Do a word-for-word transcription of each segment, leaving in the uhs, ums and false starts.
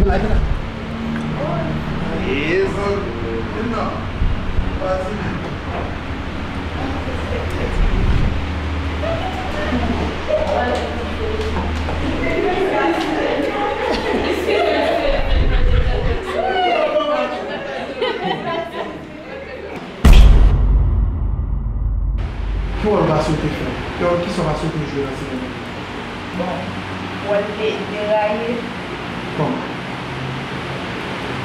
Like that. Yes. Non. Pas. Ki wòl w pa swete fè? Ki wòl, kisa w pa swete jwe nan sinema? Bon, wòl de, deraye. Kòman?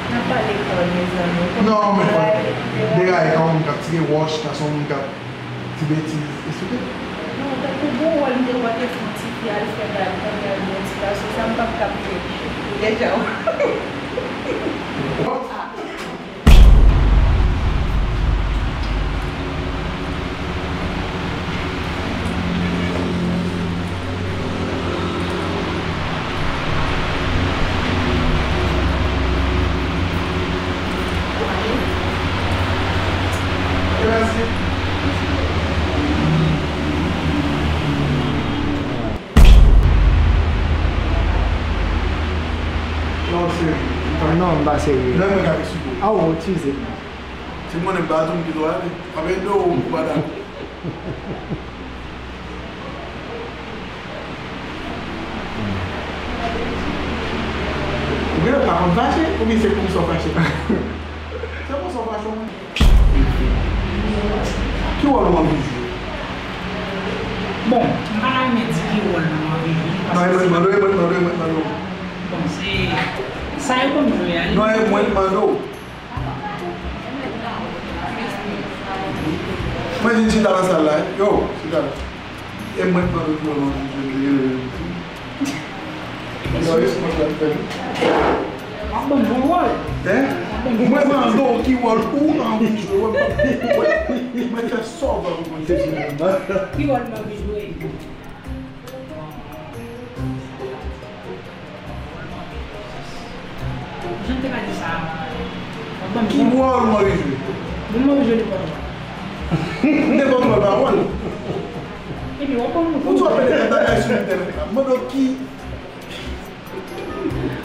N ap pale kòd, mezanmi. Non, men deraye, deraye. Deraye, kan yon moun k ap tire wòch, kan se yon moun k ap di betiz, eksplike. Non, tankou bon wòl m te wè te fè yon ti fi al fè gad, kounye a l gen yon ti gason, sa m p ap ka fè. Deja. Non, serye. Non, m pa serye. Lè mwen ka eksplike w. Aw, eskize m. Si m konnen m pa di w m kite w ale. Apre do ou pa dakò. Ou genlè pa konn fache, oubyen se konsa w fache? Se konsa w fache, mwen. Ki wòl ou anvi jwe? Bon, m pa ta renmen di ki wòl mwen anvi jwe, paske se... Non, e mwen ki mande w, e mwen ki mande w, e mwen ki mande w. Bon, se sa yo konn jwe a, li... Non, e mwen ki mande w. Mwen vin chita nan sal la, yo, chita la. E mwen ki mande w ki wòl mwen anvi jwe. Yo, respons la fè. W ap ban m bon wòl. Hein? W ap ban m bon wòl. Mwen mande w ki wòl ou anvi jwe. Mwen fè sa w vle pou mwen. Ki wòl m anvi jwe? Jan te ka di sa. Ki wòl ou anvi jwe? Bon, mwen jwe nenpòt wòl. Nenpòt wòl pa wòl. Epi w ap ban m... Pou w ap pede nan bagay sou entènèt la. Mwen donk ki...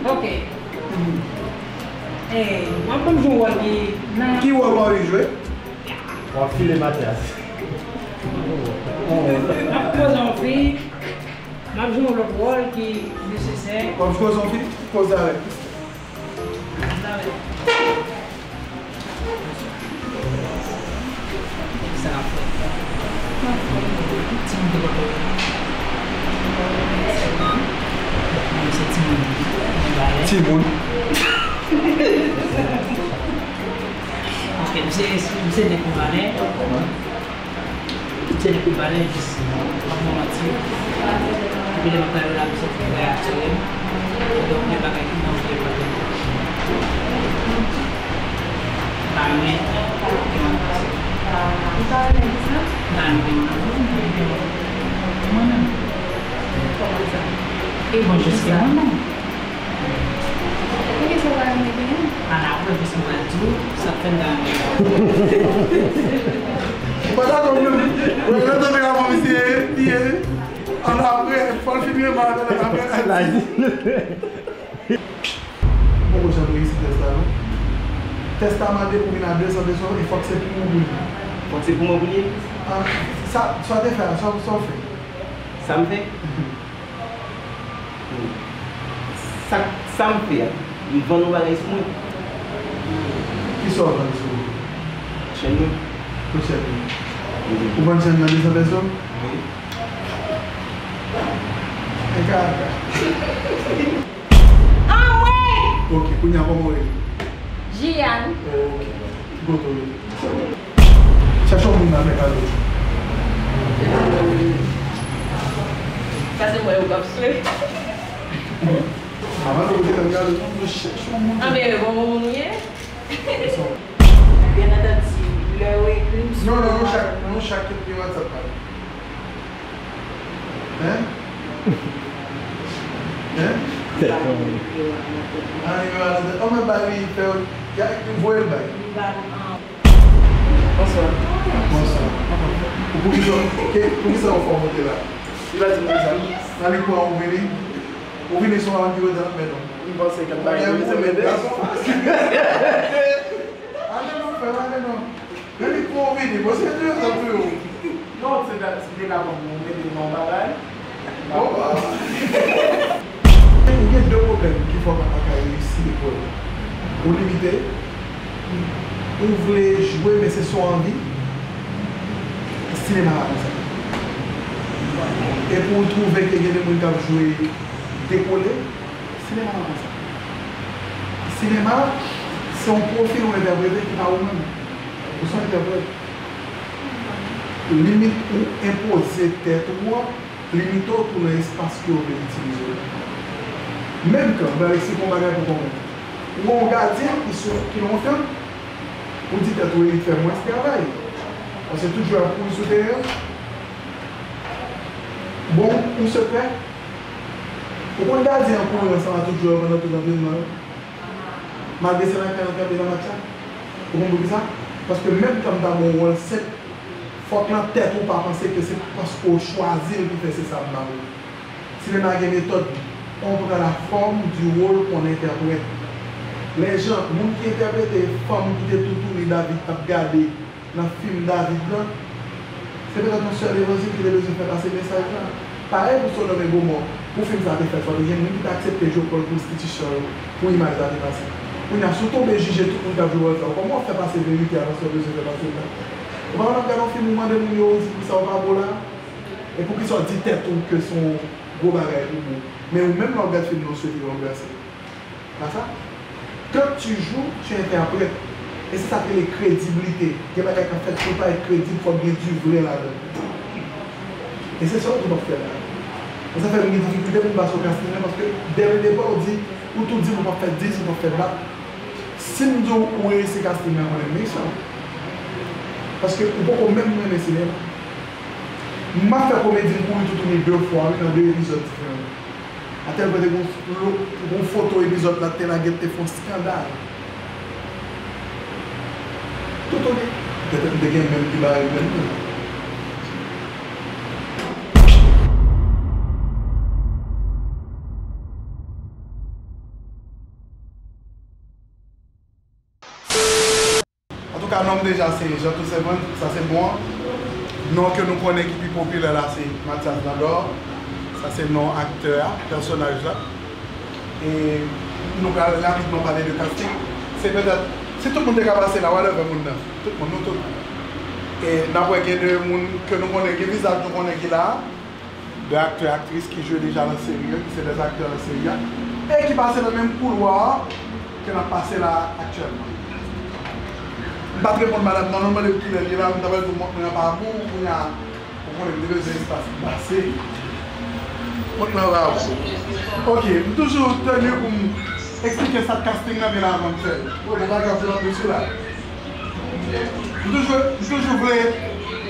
Ok. Eh, w ap ban m jwe yon wòl ki nan... Ki wòl ou anvi jwe? W ap file Matyas. M ap poze yon fi. M ap jwe yon lòt wòl ki nesesè. W ap jwe yon fi? Koze avè l. Koze avè l. Sa ap fè. Ti moun te kontan. Mwen se timoun. Timoun. Ok, m se, m se nèg Mibalè. Tout se nèg Mibalè jis, m ap ban w manti. Depi lè m ap gade w la, m santi m trè atire. Donk, gen bagay ki manje m anpil. M pa renmen. M pa renmen kisa? M pa renmen gen moun nan vi m. Mwen menm. Kòman sa? E bon, jis ke mwen menm. Poukisa w pa renmen genyen? Ann apre, jis mwen di w sa k fè m ta renmen. Ou pa dakò, mwen, mwen, mwen tande avan misye ye, ann apre, fò l fin renmen avè l, apre l di. Mwen poko janm reyisi tès la, non. Tès la mande pou vin a de san peso, e fòk se pou mwen pou l ye. Fòk se pou mwen pou l ye? Ah, sa, sa w te fè a, sa, sa w fè? Sa m fè? Sa, sa m fè a, m vann yon bagay sou mwen. Kisa w vann sou ou? Chèn mwen. Pou chèn ou? Wi. Ou vann chèn nan de san peso? Wi. E kaka. Anmwey! Ok, kounye a kòman w rele? Jian. Ok. Ki kote w rete? Chèche yon moun nan fè kado. Sa se mwen yo k ap swe. Manman nou te gade nou, nou chèche yon moun. Anben, bon, bon moun ou ye? Byen antandi, lè yo ekri m sou... Non, non, nou chak, nou chak ki gen WhatsApp pa nou. Hein? Hein? Tèt mwen. Ah, nimewo a nan tèt. An mwen ba li, fè, voye l bay. Bonswa. Bonswa. Ou poukisa, ke, poukisa ou fè w monte la? Li pa di m konsa. Nan li pran ou vini. Ou vini sou an ki rete nan men nou. M panse ke bagay yo se mete. Ale non, frè, ale non. Men li pou vini, bon, se de zòt tou. Non, se de, se de la banm, ou mete nan bagay. Bon. Ou gen de pwoblèm ki fè w pa ka reyisi lekòl. Ou limite, ou vle jwe, men se sa w anvi. Sinema pa konsa. Epi ou twouve ke gen de moun k ap jwe dekole, sinema pa konsa. Sinema, se yon pwofil ou entèprete ki pa ou menm. Ou se yon entèprèt. Limit ou enpoze tèt ou an, limite w tou nan espas ke w vle itilize w la. Menm jan, m pral eksplike yon bagay pou konprann. Ou gen yon gadyen ki sou, ki nan yon fim, ou di tèt ou, elit fè mwens travay. Paske tout jwè ap kouri sou teren an. Bon, ou se pè. Ou konn gadyen an kouri ansanm ak tout jwè yo pandan tout antrenman yo. Malgre se nan kay yo kanpe nan match la. Ou konn poukisa? Paske menm jan m ta ba w wòl senp, fòk nan tèt ou pa panse ke se paske w chwazi l ki fè se sa m ba w. Sinema gen metòd li. On prend la forme du rôle qu'on interprète. Lè jan, moun ki entèprete fanm ki te toutouni David t ap gade nan fim David lan, se petèt yon sè levanjil ki te bezwen fè pase mesaj la. Parèy pou Sodòm e Gomò, pou fim sa te fèt, fò te gen moun ki te aksepte jwe wòl pwostitisyon yo pou imaj la te pase. Kounye a, si w tonbe jije tout moun k ap jwe wòl sa yo, kòman w ap fè pase verite a nan sa w bezwen fè pase l la? Ou pa konn ap gade yon fim, ou mande moun yo, ou di pou sa ou pa bon la? E poukisa w di tèt ou ke se yon gwo bagay pou ou? Men ou menm lè w ap gad fim nan, w swete yo anbrase. Pa sa? Quand tu joues, tu interprètes. E se sa k rele krediblite. Gen bagay k ap fèt pou l parèt kredib, fòk gen du vrai ladan l. E se sa w tou p ap fè la. E sa fè m gen difikilte pou m pase w casting nan, paske dès le départ, ou di, ou tou di m ou p ap fè dis, ou p ap fè bat. Si m di w ou reyisi casting nan, konnen m reyisi l. Paske ou poko menm renmen sinema. M ap fè komedi m kouri toutouni de fwa, wi, nan de epizòd diferan. Atèl pwen te gon lo-, gon foto epizòd la te lage te fè yon eskandal. Toutouni. Petèt m te gen menm ki ba yo menm tou. Antouka, non m deja se Jean Toussaint Brand, sa se bon an. Non ke nou konnen ki pi popilè la se Mathias Landor, sa se non aktè a, pèsonaj la. E nou pral rapidman pale de casting. Se petèt, si tout moun te ka pase la, whatever moun nan, tout moun, nou tout. E n ap wè gen de moun ke nou konnen, gen vizaj nou konnen ki la a. De aktè, aktris ki jwe deja nan seri an, ki se dè aktè nan seri an, e ki pase nan menm koulwa ke n ap pase la aktyèlman. M pa t reponn madanm nan non, m mande l kilè l ye la, m ta pral di w mont mwen an pa pou ou, kounye a, ou konnen m te bezwen espas pou m pase. Mont mwen an pa pou ou. Ok, m toujou teni pou m eksplike sa k casting nan byen avan m fè l. Bon, bon, pa grav, se nan dosye la. M toujou, m toujou vle,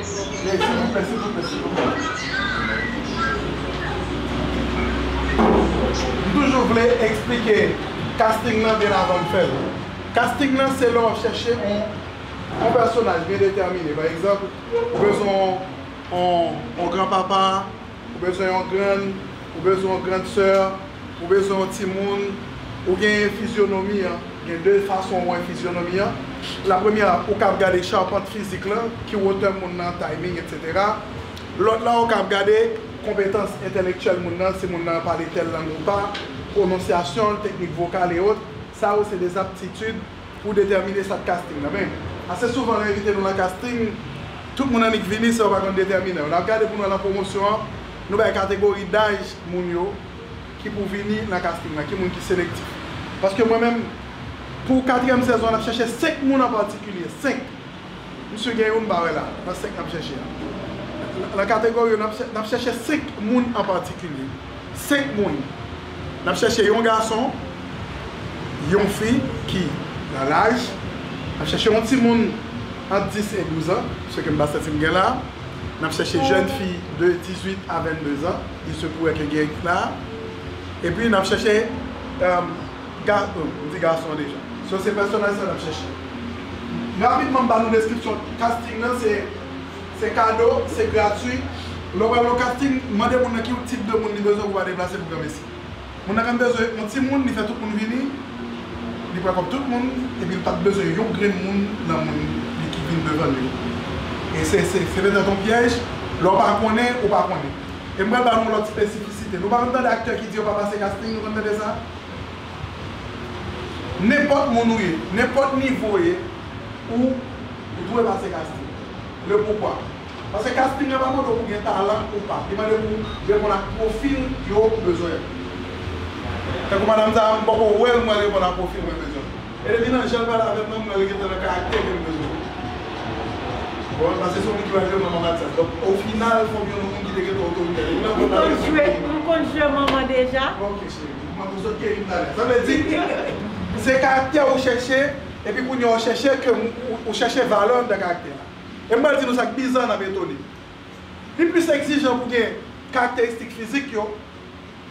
silvouplè, silvouplè, silvouplè. M toujou vle eksplike casting nan byen avan m fè l. Casting nan se lè w ap chèche yon, yon pèsonaj byen detèmine. Pa egzanp, ou bezwen yon, yon, yon granpapa, ou bezwen yon grann, ou bezwen yon grann sè, ou bezwen yon timoun, ou genyen fizyonomi an. Gen de fason w wè fizyonomi an. La premyè, ou kab gade chapant fizik lan, ki wotè moun nan, timing, etsetera. Lòt la, ou kab gade konpetans entèlektyèl moun nan, si moun nan pale tèl lang ou pa, pwononsyasyon l, teknik vokal e ot. Sa yo se des aptitudes pou detèmine sa k casting nan. Men, ase souvan lè yo envite nou nan casting, tout moun annik vini san yo pa konn detèmine yo. N ap gade pou nou al nan pwomosyon an, nou bay kategori daj moun yo ki pou vini nan casting nan, ki moun ki selektif. Paske mwen menm, pou katriyèm sezon an, n ap chèche senk moun an patikilye, senk. Misye gen youn m pa wè la, nan senk n ap chèche a. Nan kategori yo, n ap chè-, n ap chèche senk moun an patikilye. Senk moun. N ap chèche yon gason, yon fi ki nan laj. N ap chèche yon timoun ant dis e douz an, se ke m pa santi m gen la. N ap chèche jèn fi de dizuit a vennde zan, il se pourrait ke gen la. Epi n ap chèche, euh, ga-, euh, m di gason deja. So, se pèsonaj sa n ap chèche. Rapidman, m ba nou deskripsyon casting nan, se, se kado, se gratui. Lè w pral nan casting, mande moun nan ki tip de moun li bezwen pou pa deplase pou granmesi. Moun nan konn bezwen yon timoun, li fè tout moun vini, li pran kòb tout moun, epi li pa t bezwen yon grenn moun nan moun li ki vin devan li yo. E se, se, se petèt yon pyèj, lè w pa konnen, ou pa konnen. E m pral ba nou yon lòt espesifisite. Nou pa konn tande aktè ki di yo pa pase casting, nou konn tande sa? Nenpòt moun ou ye, nenpòt nivo w ye, ou, ou dwe pase casting. Le poukwa? Paske casting la pa mande w pou gen talan ou pa. Li mande pou w reponn ak pwofil yo bezwen. Tankou madanm sa a, m poko wè l, mwen reponn ak pwofil mwen bezwen. E depi nan jan l pale avè m nan, mwen gentan nan karaktè ke m bezwen. Bon, paske se yon moun ki pral jwe manman Matyas. Donk, o final, fò m jwenn yon moun ki te gentan otoritè. Depi nan Li konn jwe, li konn jwe manman deja. Ok, cheri. Mwen pou sot Kevin talè. Sa vle di, se karaktè ou chèche, epi kounye a ou chèche ke ou, ou chèche valè anndan karaktè a. E m pral di nou sa k bizan n ap etone. Li plis egzijan pou gen karakteristik fizik yo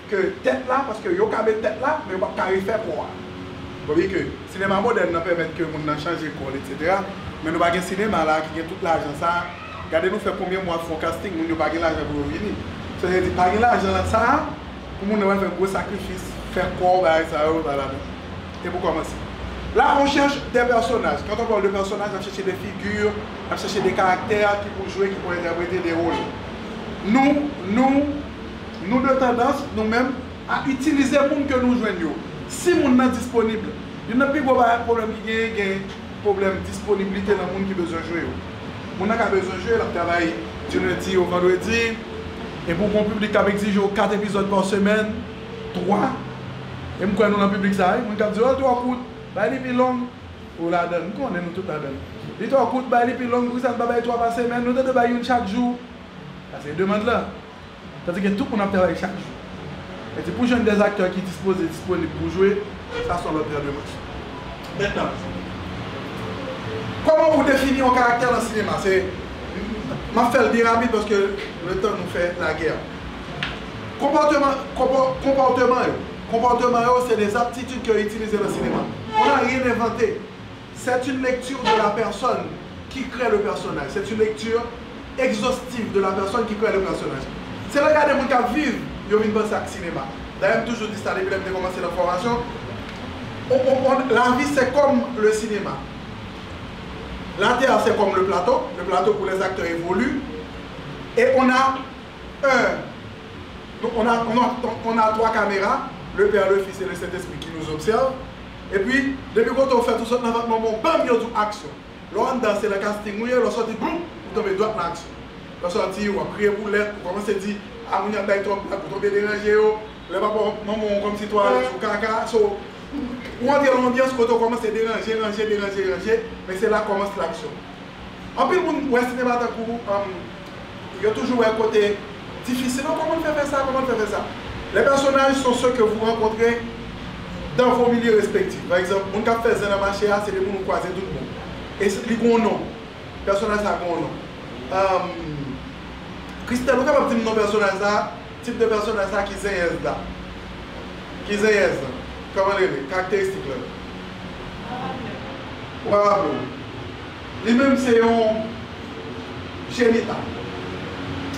ke tèt la, paske yo ka met tèt la, men yo p ap ka refè kò a. Ou konprann ke sinema modèn nan pèmèt ke moun nan chanje kò l, etsetera. Men nou pa gen sinema la ki gen tout lajan sa a. Gade nou fè konbyen mwa fè yon casting, moun yo pa gen lajan pou yo vini. Sa vle di, pa gen lajan sa a, pou moun nan pral fè gwo sakrifis, fè kò, bagay sa yo, pa ladan. E pou kòmanse. La, on cherche des personnages. Quand on parle de personnages, n ap chèche de figi, n ap chèche de karaktè ki pou jwe, ki pou entèprete de wòl. Nou, nou, nou de tandans, nou menm, a itilize moun ke nou jwenn yo. Si moun nan disponib, youn nan pi gwo bagay, pwoblèm ki genyen, gen pwoblèm disponiblite nan moun ki bezwen jwe yo. Moun nan ka bezwen jwe, l ap travay di lendi o vandredi, epi w gen yon piblik k ap egzije w kat epizòd pa semèn, twa. E m kwè nou nan piblik sa a, wi. Moun k ap di, "Oh, l twò kout, bay li pi long." Ou ladan l, m konnen nou tout ladan l. Li twò kout, bay li pi long, poukisa n pa bay twa pa semèn, nou te dwe bay youn chak jou. Sa se demann lan. Tandis que tout moun ap travay chak jou. Sa vle di pou jwenn des acteurs ki dispoze, disponib pou jwe, sa se yon lòt pè de manch. Mentnan, kòman ou defini yon karaktè nan sinema? Se, m ap fè l byen rapid paske letan nou fè lagè. Konpòteman, konpò-, konpòteman yo. Konpòteman yo, se des aptitudes ke yo itilize nan sinema. On n'a rien inventé. C'est une lecture de la personne qui crée le personnage. C'est une lecture exhaustive de la personne qui crée le personnage. Se lè w gade moun k ap viv, yo vin panse ak sinema. Dayè, m toujou di sa depi lè m te kòmanse nan fòmasyon. On, on, on, la vie, c'est comme le cinéma. La terre, c'est comme le plateau. Le plateau où les acteurs évoluent. Et on a un, on a, on a, on a trois caméras, le Père, le Fils et le Saint-Esprit qui nous observent. Epi, depi kote w fèt, ou sot nan vant manman w, banm, yo di w aksyon. Lè w anndan, se nan casting ou ye, lè w sòti, boum, ou tonbe dwat nan aksyon. Lè w sòti, w ap kriye boulèt, ou kòmanse di, a, moun yo ap bay twòp blag, ou tonbe deranje yo. Lè papa w, manman w kòmsi twalèt sou kaka, so, ou antre nan yon anbyans kote w kòmanse deranje, ranje, deranje, ranje, men se la kòmans laksyon. Anpil moun wè sinema tankou, um, yo toujou wè kote difisil. Oh, comment il fait faire ça? Comment il fait faire ça? Les personnages sont ceux que vous rencontrez dans vos milieux respectifs. Pa egzanp, moun k ap fè zen nan mache a, se de moun ou kwaze tout bon. E se, li gen yon non. Pèsonaj sa gen yon non. Um, Christelle, ou kapab di m non pèsonaj sa? Tip de pèsonaj sa ki zenyèz la? Ki zenyèz la? Kòman l rele? Karakteristik la? Ou pa raple w? Li menm se yon jenita.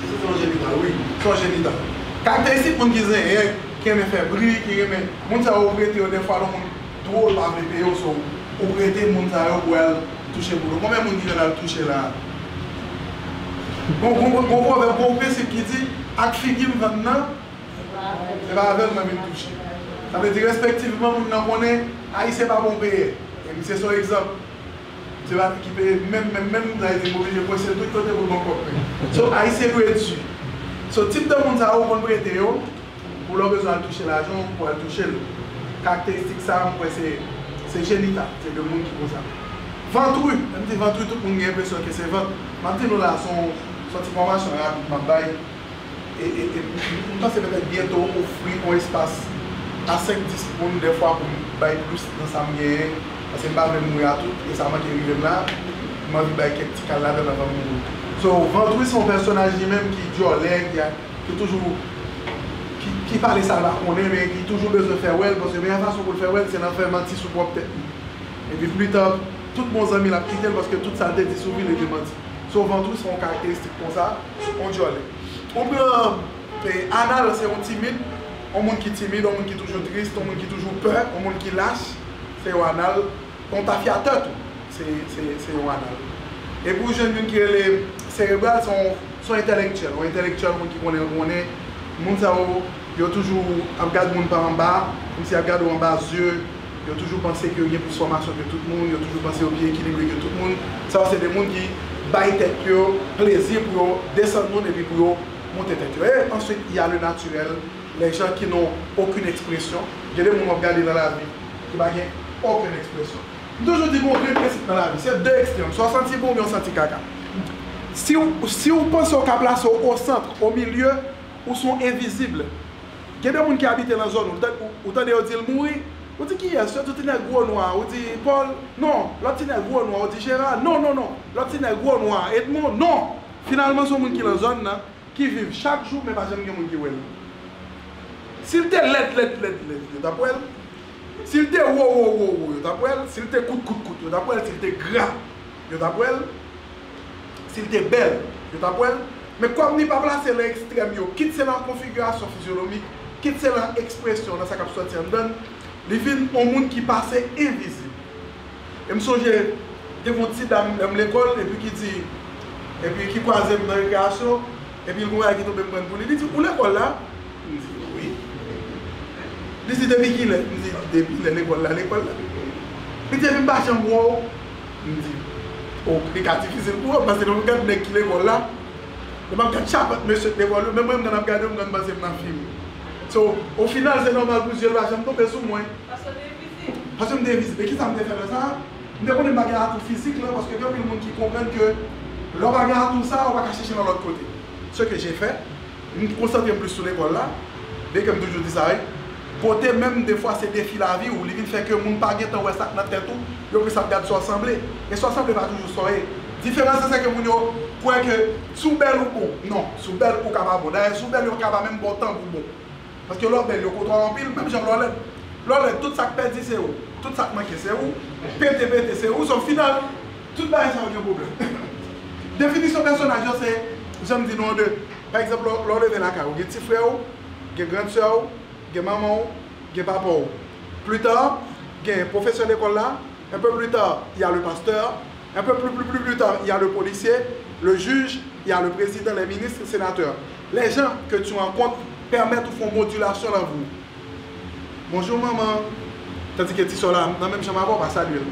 Se yon jenita, wi. Se yon jenita. Karakteristik moun ki zenyen, ki renmen fè bri, ki renmen, moun sa yo ou prete yo dèfwa lè yon moun dwòl pa vle peye w, so, ou prete moun sa yo pou al touche boul ou. Konbyen moun ki konn al touche la? Gon, gon, gon pwovèb, gon prensip ki di, ak figi m vann nan, se pa avè l mwen vin touche. Sa vle di, respektivman, moun nan konnen, Ayisyen pa bon peyè. E misye se yon egzanp. Misye pa ki peye menm, menm, menm, sa vle di, m oblije pwese l tout kote pou l ban m kòb mwen. So, Ayisyen dwe di. So, tip de moun sa yo, ou konn prete yo, pou lè w bezwen al touche lajan w, pou al touche l. Karakteristik sa a, m kwè se, se jenita, se de moun ki konsa. Vantri, lè m di vantri, tout moun gen enpresyon ke se vant. M ap di nou la, se yon, se yon ti fòmasyon rapid m ap bay. E, e, e, m, m panse petèt byento ofri yon espas a senk dis moun dèfwa pou m bay plis nan sa m genyen, paske m pa vle mouri a tout, e sa manke rive m la, m anvi bay kèk ti kal ladan l anvan m mouri. So, vantri se yon pèsonaj li menm ki djòlè, ki a, ki toujou, ki, ki pale sa l pa konnen, men ki toujou bezwen fè wè l, paske meyè fason pou l fè wè l, se nan fè manti sou pwòp tèt li. Epi pita, tout bon zanmi l ap kite l, paske tout sa l te di sou vi l, li te manti. So, vantri se yon karakteristik konsa, yon djòlè. Ou pran, e, Anal, se yon timid, Yon moun ki timid, yon moun ki toujou tris, yon moun ki toujou pè, yon moun ki lach, se yon anal. Yon tafyatè tou, se, se, se yon anal. Epi w jwenn youn ki rele serebral, se yon, se yon entèlektyèl. Yon entèlektyèl, moun ki konnen, konnen. Moun sa yo, yo toujou ap gad moun pa anba, kòmsi y ap gade w anba zye. Yo toujou panse ke yo gen plis fòmasyon ke tout moun, yo toujou panse yo pi ekilibre ke tout moun. Sa yo se de moun ki bay tèt yo plezi pou yo desann moun epi pou yo monte tèt yo. E answit, y a le naturel, les gens qui n'ont aucune expression. Gen de moun w ap gade nan lavi ki pa gen okenn ekspresyon. M toujou di gen yon grenn prensip nan lavi, se de ekstrèm, swa w santi bon oubyen w santi kaka. Si w, si w panse w ka plase w o sant, o milye, ou se yon envizib. Gen de moun ki abite nan zòn ou, ou, ou tande yo di l mouri, ou di kiyès, yo di w ti nèg gwo nwa, ou di Paul, non, lòt ti nèg gwo nwa, ou di Gérard, non, non, non, lòt ti nèg gwo nwa, Edmond, non. Finalman, se yon moun ki nan zòn nan, ki viv chak jou, men pa janm gen moun ki wè l. Si l te lèd, lèd, lèd, lèd, yo t ap wè l. Si l te wo, wo, wo, wo, yo t ap wè l. Si l te kout, kout, kout, yo t ap wè l. Si l te gra, yo t ap wè l. Si l te bèl, yo t ap wè l. Men kòm li pa plase nan ekstrèm yo, kit se nan konfigirasyon fizyonomik, kit se nan ekspresyon, nan sa k ap sòti anndan l, li vin yon moun ki pase envizib. E m sonje, te gen yon ti dam lè m lekòl, epi ki di, epi ki kwaze m nan rekreyasyon, epi l gen yon bagay ki tonbe m pran pou li. Li di, "Ou lekòl la?" M di, "Wi." Li di, "Depi kilè?" M di, "Depi lè lekòl la, lekòl la." Li di, "Epi m pa janm wè w." M di, "O, li ka difisil pou ou, paske lè m gad nèg ki lekòl la, lè m ap gad chapant mesye k lekòl yo, menm mwen m konn ap gade yo, m konn panse m nan fim." So, o final, se nòmal pou zye l pa janm tonbe sou mwen. Paske w te envizib. Paske m te envizib. E kisa m te fè lè sa a? M te konnen m pa gen atou fizik lan, paske gen anpil moun ki konprann ke lè w pa gen atou sa a, ou pa ka chèche nan lòt kote. Ce que j'ai fait, m konsantre m plis sou lekòl la, byen ke m toujou di sa, wi. Pote menm defwa se defi lavi w, li vin fè ke moun pa gentan wè sa k nan tèt ou, yo plis ap gad sa w sanble. E sa w sanble pa toujou sa w ye. Diferans lan se ke moun yo kwè ke si w bèl ou bon. Non, si w bèl ou ka pa bon. Dayè, si w bèl yo ka pa menm ba w tanbou bon. Paske lè w bèl, yo kote w anpil, menm jan lè w lèd. Lè w lèd, tout sa k pèdi se ou. Tout sa k manke se ou. Pete, pete se ou. So, final, tout bagay sa yo gen pwoblèm. Definisyon pèsonaj yo se, jan m di nou an de, pa egzanp, lè w, lè w leve lakay ou, gen ti frè w, gen grann sè w, gen manman w, gen papa w. Pli ta, gen pwofesè lekòl la, Un peu plus tard, il y a le pasteur. Un peu plus, plus, plus, plus tard, il y a le policier, le juge, il y a le président, les ministres, sénateurs. Les gens que tu rencontres permettent ou font modulation dans vous. Bonjou manman. Tandis que ti sè w la nan menm chanm avè w, pa salye l.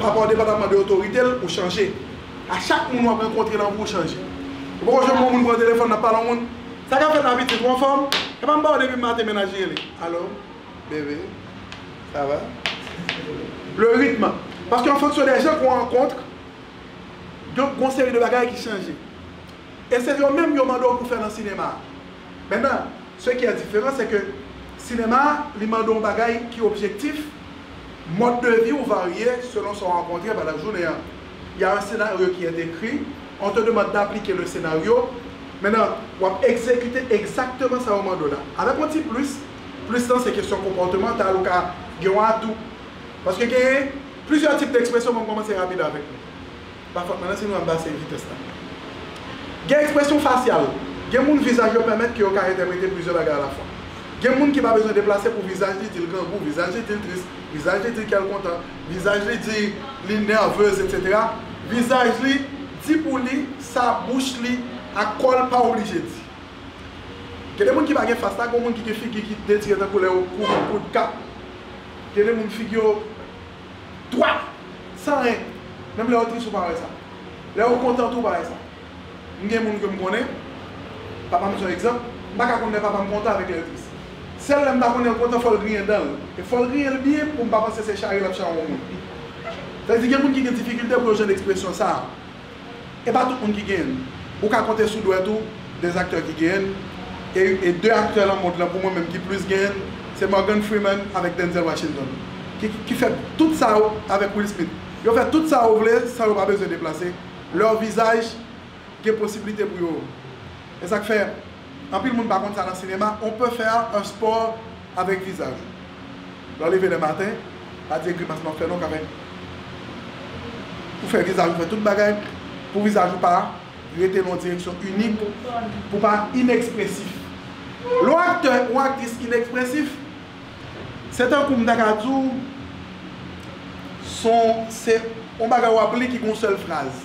Papa w depandaman de otorite l, ou chanje. A chak moun w ap rankontre nan vi w, ou chanje. Ou poko jwenn yon moun pran telefòn, n ap pale yon moun. Sa k ap fèt la pitit, ou anfòm? Epa m ba w depi maten mennaj li rele. Alo? Bebe, sa va? Le rythme. Paske an fonksyon de jan ke w rankontre, gen yon seri de bagay ki chanje. E se yo menm yo mande w pou fè nan sinema a. Maintenant, ce qui est différent, c'est que sinema a, li mande w yon bagay ki objektif, mode de vie ou varye selon sa w rankontre pandan jounen an. Il y a un scénario qui est écrit, on te demande d'appliquer le scénario. Maintenant, w ap egzekite egzakteman sa yo mande w la. Avèk yon ti plis, plis lan se kesyon konpòtemantal, ou ka gen yon atou. Paske gen plizyè tip de ekspresyon, mwen kòmanse rapid avèk nou. Pa fòt mwen nan, sinon ap base vitès la. Gen ekspresyon fasyal. Gen moun vizaj yo pèmèt ke yo ka entèprete plizyè bagay alafwa. Gen moun ki pa bezwen deplase pou vizaj li di l grangou, vizaj li di l tris, vizaj li di l kè l kontan, vizaj li di li nèvez, etsetera. Vizaj li di pou li sa bouch li ak kò l pa oblije di. Gen de moun ki pa gen fas la, gen moun ki gen figi ki detire tankou lè yo kouri kout kat. Gen de moun figi yo dwat, san anyen. Menm lè yo tris ou pa wè sa. Lè yo kontan tou ou pa wè sa. M gen moun ke m konnen, papa m se yon egzanp, m pa ka konn lè papa m kontan avèk lè l tris. Sèl lè m ta konnen l kontan, fò l griyen dan l. E fò l griyen l byen pou m pa panse se chari l ap chari yon moun. Sa vle di gen moun ki gen difikilte pou yo jwenn ekspresyon sa a. E pa tout moun ki genyen l. Ou ka konte sou dwèt ou de aktè ki genyen l. E, e de aktè nan mond lan, pou mwen menm, ki plis genyen l, se Morgan Freeman avèk Denzel Washington. Ki, ki fè tout sa yo avèk Will Smith. Yo fè tout sa yo vle san yo pa bezwen deplase. Lè vizaj gen posiblite pou yo. E sa k fè, anpil moun pa konn sa nan sinema, on peut faire un sport avec visage. Lè w leve lè maten, pa di e grimas m ap fè non, ka fè. Ou fè vizaj ou, fè tout bagay pou vizaj ou pa rete nan yon direksyon inik, pou pa inekspresif. Lè yon aktè ou aktris inekspresif, se tankou m ta ka di w, se yon, se yon bagay w ap li ki gen yon sèl fraz.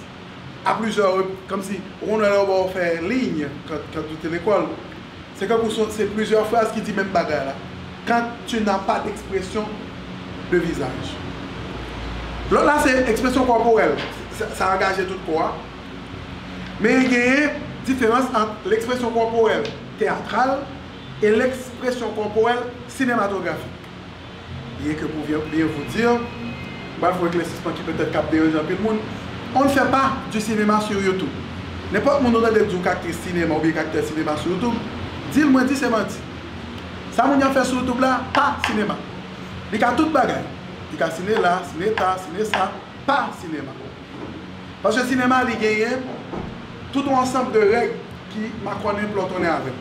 A plizyè, kòmsi, ou konn wè lè yo ba w fè liy, kan, kan ou te lekòl, se kankou se, se plizyè fraz ki di menm bagay la. Quand tu n'as pas d'expression de visage. Lòt la, se ekspresyon kòporèl. Sa, sa angaje tout kò a. Men genyen diferans ant lekspresyon kòporèl teyatral e lekspresyon kòporèl sinematografik. Bien que pour bien, bien vous dire, m pral fè yon eklèsisman ki petèt k ap deranje anpil moun. On ne fait pas du cinéma sur YouTube. Nenpòt moun ou tande k di w k aktris sinema oubyen k aktè sinema sou YouTube, di l mwen di se manti. Sa moun yo ap fè sou YouTube la, pa sinema. Li ka tout bagay. Li ka sine la, sine ta, sine sa, pa sinema. Paske sinema, li genyen tout yon ansanm de règ ki makònen plòtonnen avè l.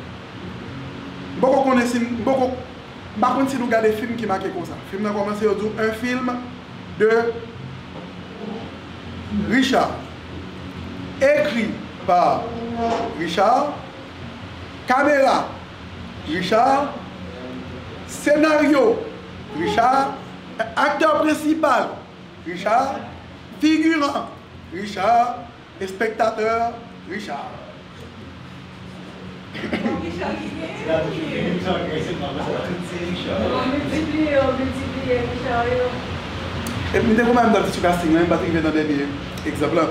M poko konnen si, m poko, m pa konn si nou gade fim ki make konsa. Fim nan kòmanse, yo di w, un film de Richard, écrit par Richard, caméra Richard, scénario Richard, acteur principal Richard, figurant Richard, spectateur Richard. Richard ki gen? Yo miltipliye, yo miltipliye Richard yo. Epi m te konn m t ap di sou casting lan, m pa t rive nan dènye egzanp lan.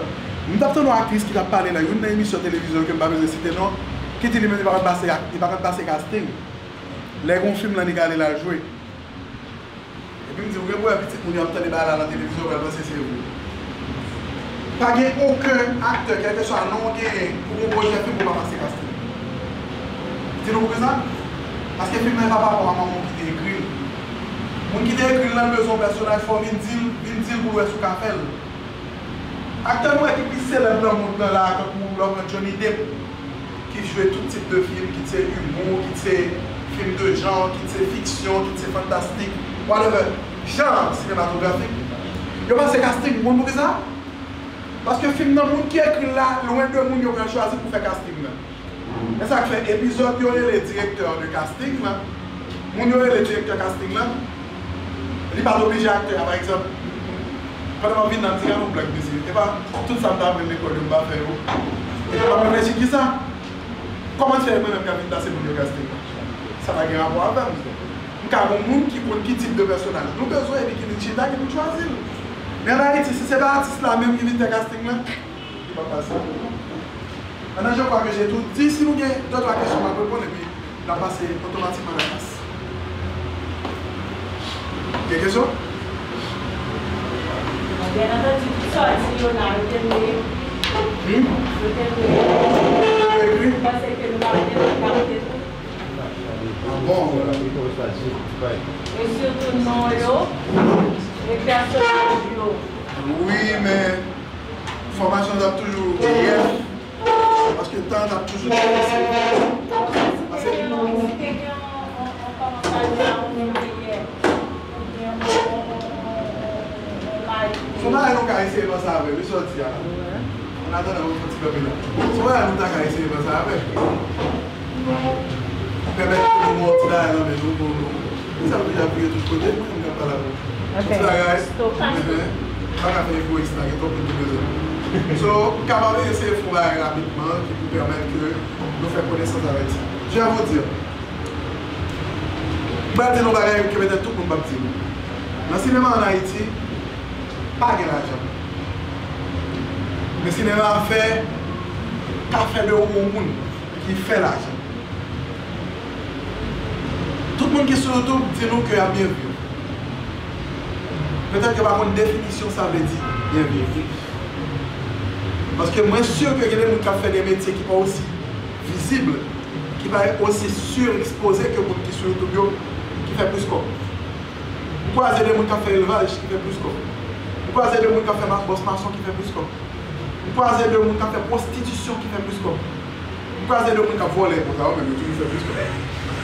M t ap tande yon aktris ki t ap pale nan youn nan emisyon televizyon ke m pa bezwen site non, ki di li menm li pa konn pase, li pa konn pase casting. Lè gen yon fim lan li ka ale l al jwe. Epi m di, ou gen pou wè pitit moun yo ap tande bagay la nan televizyon, yo pral panse se vre. Pa gen okenn aktè, kèlkeswa non w genyen, pou yon pwojè fim ou pa pase casting. Di nou poukisa? Paske fim nan e pa pa rapò a manman w ki te ekri l. Moun ki te ekri l lan bezwen yon pèsonaj, fò w vin di l, vin di l pou l wè si w ka fè l. Aktè nou wè ki pi selèb nan mond lan la, tankou lè w pran Johnny Depp, ki jwe tout tip de fim, kit se imo, kit se fim de jan, kit se fiksyon, kit se fantastik, whatever. Jan sinematografik, yo pase casting, ou konn poukisa? Paske fim nan, moun ki ekri l la, lwen de moun yo pral chwazi pou fè casting nan. E sa k fè epizòd yo rele direktè de casting lan, moun yo rele direktè casting lan, li pa t oblije aktè a, pa egzanp, pandan m ap vin nan, m di gade yon blag mesye, e pa tout sa m t aprann lekòl yo m pa fè yo. E m ap reflechi kisa? Kòman fè mwen menm k ap vin pase moun yo casting lan? Sa pa gen rapò avè m. M ka gon moun ki konn ki tip de pèsonaj nou bezwen epi ki vin chita, ki vin chwazi l. Men ann Ayiti, si se pa atis la menm ki vin fè casting lan, li p ap pase. Maintenant, je crois que j'ai tout dit. Si nou gen de twa kesyon, m ap reponn epi n ap pase otomatikman nan klas. Gen kesyon? Byen antandi, tout sa w di yo la, yo te vle. Hmm? Yo te vle. Yo ekri? M panse ke nou pa vle kapte tout. Ah bon? E sitou non yo, e pèsonaj yo. Wi, men fòmasyon an t ap toujou yè. Paske tan an t ap toujou difisil. Paske se yon bagay nou ka eseye panse avè l, wi, sa w di a la. An atandan, nou fè ti kanpe la. Se yon bagay nou ta ka eseye panse avè l. Pèmèt ke nou gen yon ti bagay nan men nou pou nou. Sa nou deja priye tout kote, mwen menm k ap pale avè w. Ok. Yon ti bagay, mhm, pa ka fè egoyis la, gen twòp moun ki bezwen. So, m kapab eseye fè yon bagay rapidman ki pou pèmèt ke nou fè konesans avèk sa. Je vais vous dire. M pral di nou yon bagay ke petèt tout moun p ap di nou. Nan sinema ann Ayiti, pa gen lajan. Men sinema ap fè, ka fè de ou yon moun ki fè lajan. Tout moun ki sou YouTube di nou ke y ap byen viv. Petèt yo pa konn definisyon sa vle di byen viv. Paske mwen si ke gen de moun k ap fè de metye ki pa osi vizib, ki pa osi sirekspoze ke moun ki sou YouTube yo, ki fè plis kòb. M kwaze de moun k ap fè elvaj ki fè plis kòb. M kwaze de moun k ap fè ma-, bòs mason ki fè plis kòb. M kwaze de moun k ap fè pwostitisyon ki fè plis kòb. M kwaze de moun k ap vòlè, bon, sa yo menm, yo toujou fè plis kòb.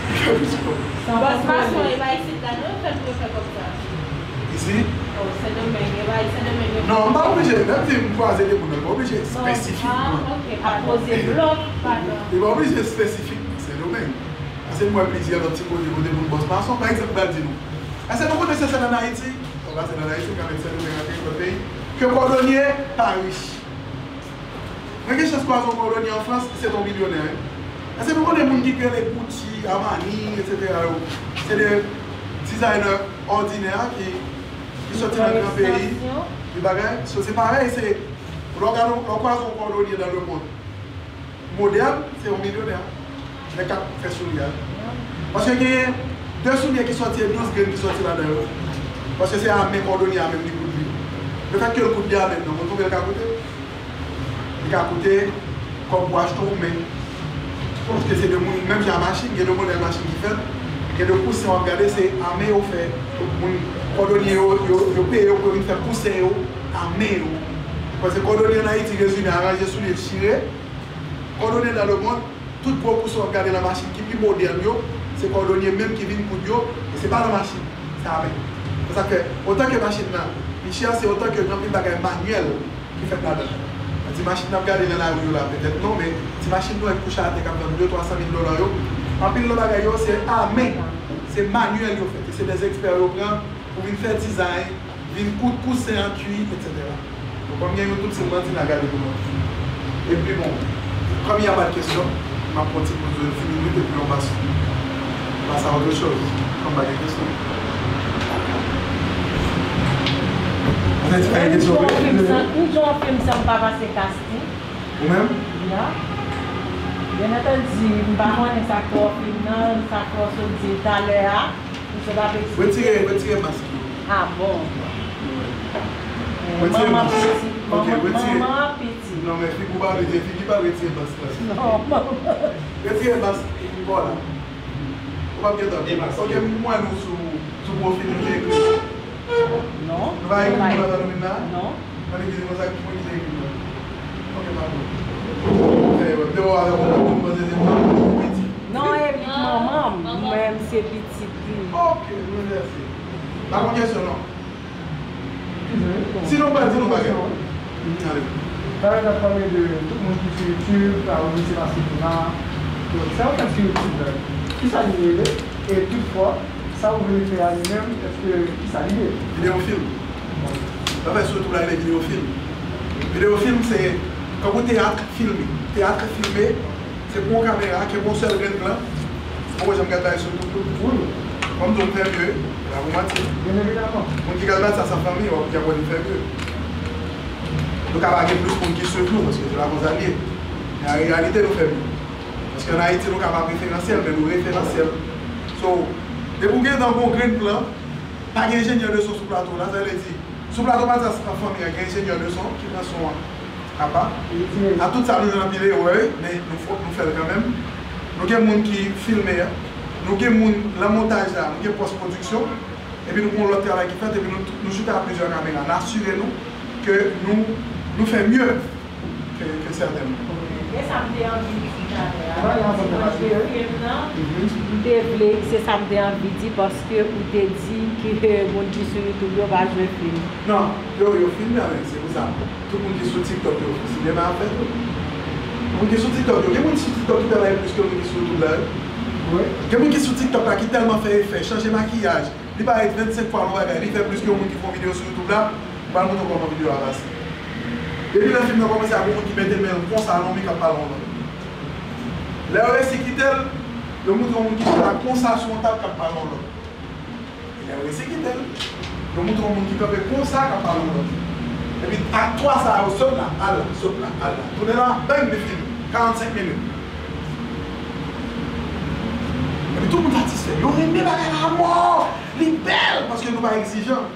Ki fè plis kòb. Bòs mason, e pa isit la, non, yo fè l pou yo fè kòb sa. Isi? Oh, Sendomeng, e pa Sendomeng yo fè. Non, m pa oblije, lè m di m kwaze de moun, m pa oblije espesifikman. Ah, ok, ap poze blòk, padan. Li pa oblije espesifikman Sendomeng. Se m wè plizyè lòt ti kote, kote moun bòs mason, pa egzanp, m pral di nou. Èske nou konnen se sèl ann Ayiti? Bon, pa sèl ann Ayiti, ka mèt sèl oubyen nan kèk lòt peyi, ke kòdonye pa rich. Mwen gen chans kwaze yon kòdonye an Frans, se te yon milyonè, wi. Èske nou konnen moun ki rele Gucci, Armani, etsetera yo, se de dizayner òdinè ki, ki soti nan gran peyi, ki bagay? So, se parèy, se, lè w gade, lè w kwaze yon kòdonye dans le monde, modèn, se yon milyonè. Nèg k ap fè soulye a. Paske genyen de soulye ki soti e douz grenn ki soti ladan yo. Paske se a men kòdonye a menm li koud li. Lefètke l koud li a menm nan, ou konn konbyen l ka koute? Li ka koute kòb pou achte yon men. Paske se de moun, menm jan a machin, gen de modèl machin ki fèt, gen de kousen w ap gade, se a men yo fè. Tout moun, kòdonye yo, yo, yo peye yo pou yo vin fè kousen yo a men yo. Paske kòdonye an Ayiti rezime, aranje soulye, chire. Kòdonye dans le monde, tout gwo kousen w ap gade nan machin ki pi modèn yo, se kòdonye menm ki vin koud yo, e se pa nan machin, se a men. Se sa k fè, otan ke machin nan pi chè, se otan ke gen anpil bagay manyèl ki fèt ladan l. Ti machin n ap gade nan lari yo la, petèt non, men ti machin nou wè k kouche atè k ap vann de, twa san mil dola yo, anpil nan bagay yo, se a men, se manyèl yo fèt, e se de ekspè yo pran pou vin fè dizay, vin koud kousen an kwi, etsetera. Bon, kòm gen YouTube, se manti n a gade pou nou. Epi bon, kòm y a pa de kesyon, m ap pran ti poz de dis minit epi on passe, on passe à autre chose. Kòm pa gen kesyon. Mwen di pa gen kesyon vre. M jwe yon fim san m pa pase casting. Ou menm? Ya. Byen antandi, m pa konnen sa k fè w fim nan, sa k fè w sot di talè a. Retire, retire mask yo. Ah bon? Retire mask. Ok, retire. Manman an piti. Non, men figi w pa vle di, figi pa retire mask la. Non, manman. Retire mask kò la. Ou p ap gentan. Ok, m wè nou sou, sou pwofil nou ki ekri. Non. Nou pa ekri pou nou nan domèn la? Non. Mwen ki di konsa, mwen ki te ekri nou. Ok, padon. Fè erè. M te wè w avèk yon moun, m panse se manman ou piti. Non, e li k manman m. Mwen, m se pitit li. Ok, mwen mèsi. Pa gon kesyon, non. Sinon, w pral di nou bagay. Talè n ap pale de tout moun ki sou YouTube, sa ou di se paske moun la. Donk, sa w fè sou YouTube la, kisa li rele? E toutfwa, sa ou vle fè a li menm, èske kisa li ye? Videyo fim. Sa fè sou YouTube la rele videyo fim. Videyo fim se tankou teyat filme. Teyat filme, se pran yon kamera, kenbe yon sèl grenn plan. Ou wè jan m gad bagay sou YouTube tou? Wi. Kòm tou m fè mye, pa pou manti. Byen evidaman. Moun ki gad bagay sa, sa fanmi, w ap di apre nou fè mye. Nou ka pa gen plis moun ki swiv nou, paske se pa konsa l ye. Men an reyalite, nou fè mye. Paske ann Ayiti, nou ka pa preferansyèl, men nou referansyèl. So, depi w gen tan pou yon grenn plan, pa gen enjenyè de son sou plato la, sa vle di, sou plato Matyas ak fanmi an, gen enjenyè de son ki pran son an apa. A tout sa, nou jwenn anpil erè, wi, men nou fò, nou fè l kanmenm. Nou gen moun ki filme a, nou gen moun nan montaj la, nou gen pòs pwodiksyon, epi nou gen yon lòt travay ki fèt, epi nou, nou chita a plizyè kamera, n asire nou ke nou, nou fè mye ke, ke sèten moun. Men sa m te anvi di talè a, lè w di mwen jwe fim nan, m te vle, se sa m te anvi di, paske ou te di ke moun ki sou YouTube yo pa jwe fim. Non, yo, yo filme, men se pou sa. Tout moun ki sou TikTok yo, sinema ap fèt tou. Moun ki sou TikTok yo, gen moun sou TikTok ki travay plis ke moun ki sou YouTube la, wi. Gen moun ki sou TikTok la ki tèlman fè efè, chanje makiyaj, li parèt vennsenk fwa nan bagay, li fè plis ke moun ki fè yon videyo sou YouTube la, m pral montre w kòman videyo a pase. Depi lè fim nan kòmanse, a gon moun ki mete men l konsa nan yon mi k ap pale yon lòt. Lè yo resi kite l, yo montre yon moun ki chita konsa sou yon tab k ap pale yon lòt. Lè yo resi kite l, yo montre yon moun ki kanpe konsa k ap pale yon lòt. Epi aktè sa yo sot la, al la, sot la, al la. Tounen la, bang, li fini. Karannsenk minit. Epi tout moun satisfè. Yo renmen bagay la amò. Li bèl paske nou pa egzijan.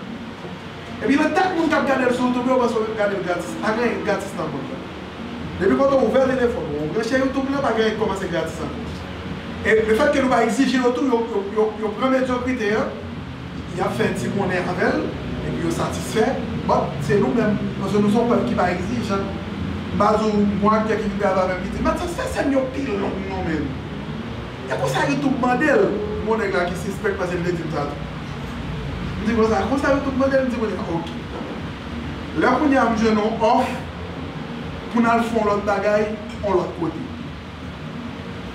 Epi nan tèt moun k ap gade l sou YouTube yo, yo panse yo gade l gratis. Pa gen anyen gratis nan mond lan. Depi kote w ouvè telefòn ou, ou branche YouTube lan, pa gen anyen ki kòmanse gratis ankò. E lefètke nou pa egzije yo tou, yo, yo, yo, yo pran medyokrite an, y ap fè ti monnen avè l, epi yo satisfè. But se nou menm, paske nou se yon pèp ki pa egzijan. M pa di w, gon aktè ki vin travay avè m ki di, "Matyas, fè sèn yo pi long non, menm." E konsa YouTube mande l. Gon nèg la ki sispèk paske l te di m sa tou. M di konsa, konsa YouTube mande l, m di kounye a, ok. Lè kounye a m jwenn yon òf pou n al fè yon lòt bagay, yon lòt kote.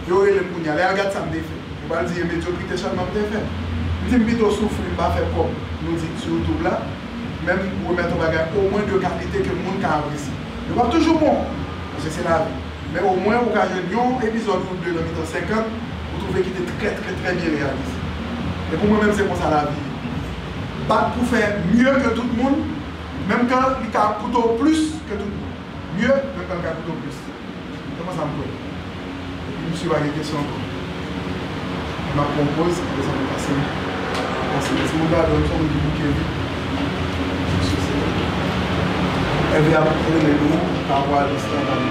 Yo rele m kounye a, lè y al gad sa m te fè. Pral di e medyokrite sèlman m te fè. M di m pito soufri, m pa fè kòb, nou di, sou YouTube la, men m remèt yon bagay omwen de kalite ke moun ka apresye. Yo p ap toujou bon, paske se lavi. Men omwen ou ka jwenn yon epizòd ou de nan mitan senkant, ou twouve ki te trè, trè, trè byen reyalize. E pou mwen menm, se konsa lavi ye. Bat pou fè mye ke tout moun, menm kan li ka koute w plis ke tout moun. Mye, menm kan li ka koute w plis. Se konsa m kwè. Epi m si pa gen kesyon ankò. M ap pran yon poz, apre sa nou pase. Pase. Mèsi moun gade, m se yon moun ki bouke vit. Ève ap rele nou pa vwa listan nan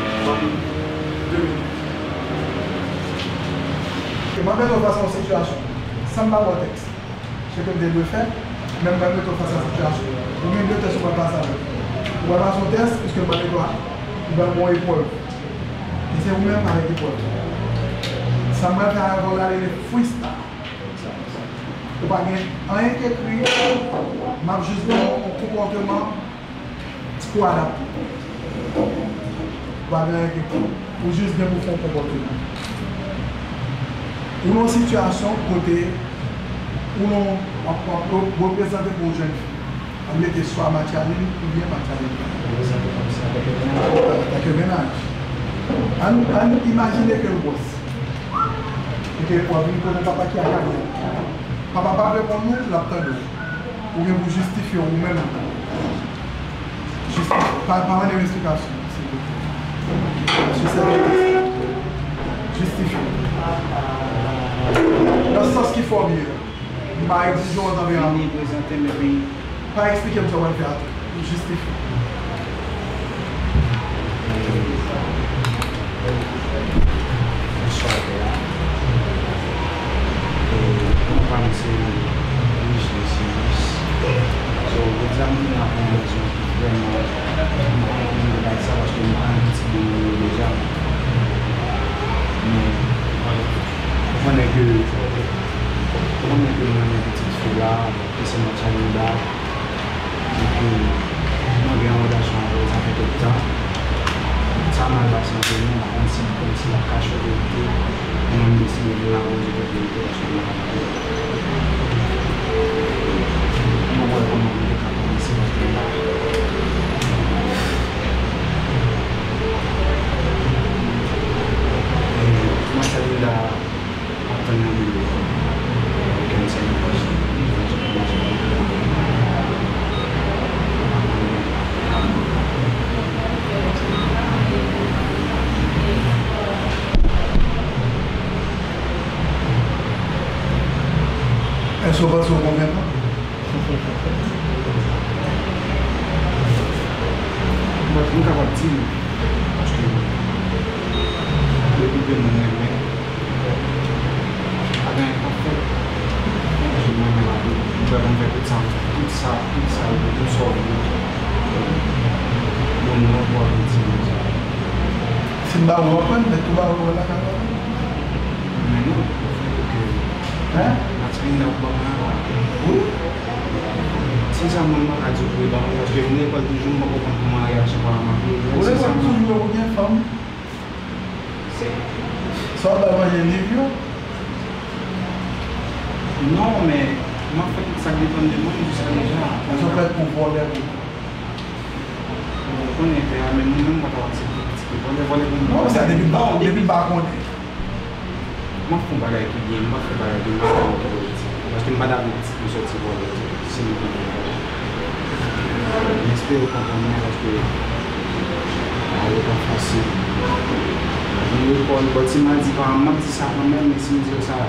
de minit. E m ap mete w fas a yon sitiyasyon san m pa ba w tèks. Se ke m te dwe fè, men m pral mete w fas a sitiyasyon. Ou gen de tès ou pral pase avè m. Ou pral pase yon tès, piske m pral mete w a, ou pral gen yon eprèv. E se ou menm avèk eprèv. Sa m pral fè avè w la rele freestyle. Ou pa gen anyen k ekri, m ap jis ba w yon konpòteman pou adapte. Ou pa gen anyen ki pou. Ou jis gen pou fè yon konpòteman. Ou nan yon sitiyasyon kote ou nan, w ap, w ap reprezante pou yon jèn fi. W ap mete swa Matchalin oubyen Matchalin pa. Reprezante kòmsi antanke mennaj. Antanke mennaj. Ann, ann imajine ke l gwòs. E ke w ap vin kote yon papa ki akablen. Papa p ap reponn ou, l ap tande w. Ou gen pou jistifye w ou menm. Jistifye. Pa, pa mande m eksplikasyon, silvouplè. Paske se yon tèks. Jistifye. Nan sans ki fòmil. M pa egzije w nan tanperman. Vini prezante m epi pa eksplike m sa w pral fè a tou. Jistifye. Bonswa, pè a. E, non pa m se Louis Lesius. So, jodi a m vin la pou yon rezon ki vrèman, m pa konprann de bagay sa paske m pa yon pitit moun yo deja. Men, ou konnen ke, ou konnen ke m renmen pitit fi la, ke se Matchalinda. Epi, mwen gen yon relasyon avè l, sa fè kèk tan. Sa mal pase ant nou, m pa konn si kòmsi l ap kache verite, mwen m deside vin la pou m di tout verite, paske m pa ka. Mwen wè kòman m te ka kòmanse, paske m pa. E, Matchalinda, Èske w panse w konvenkan? Mwen, m kapab di wi, paske depi ke mwen renmen, pa gen anyen k ap fèt. Paske mwen renmen lavi, m prè pou m fè tout sa, tout sa, tout sa, tout sa w vle. Bon, mwen, mwen, mwen, mwen, Si m ba ou, w ap pran, men tou ba ou lakay ou. Men non, ok. Hein? Matchalina, ou ban mwen. Wi. Sensèman, m pa ka di w pou e ban mwen, paske m lekòl toujou, m poko konn kòman reyaksyon paran m ap ye. Ou lekòl toujou, ou gen fanm. Sa w ap bay manje liv yo? Non, men m ap fè tout sa k depann de mwen jiska deja. Èske w prèt pou vòlè pou Ou konnen pè a, men mwen menm m pa t ap aksepte pitit mwen vòlè, vòlè pou mwen. Non, sa depi m pa, depi m pa konnen. M ap fè yon bagay ki byen, m p ap fè bagay ki mal pou pitit mwen. Paske m pa ta vle pitit mwen sòti vòlè tou, si m konnen vòlè. M espere w konprann mwen, paske bagay yo pa fasil. Vin lekòl, bon, si m al di paran m, m ap di sa kanmenm, men si m di yo sa,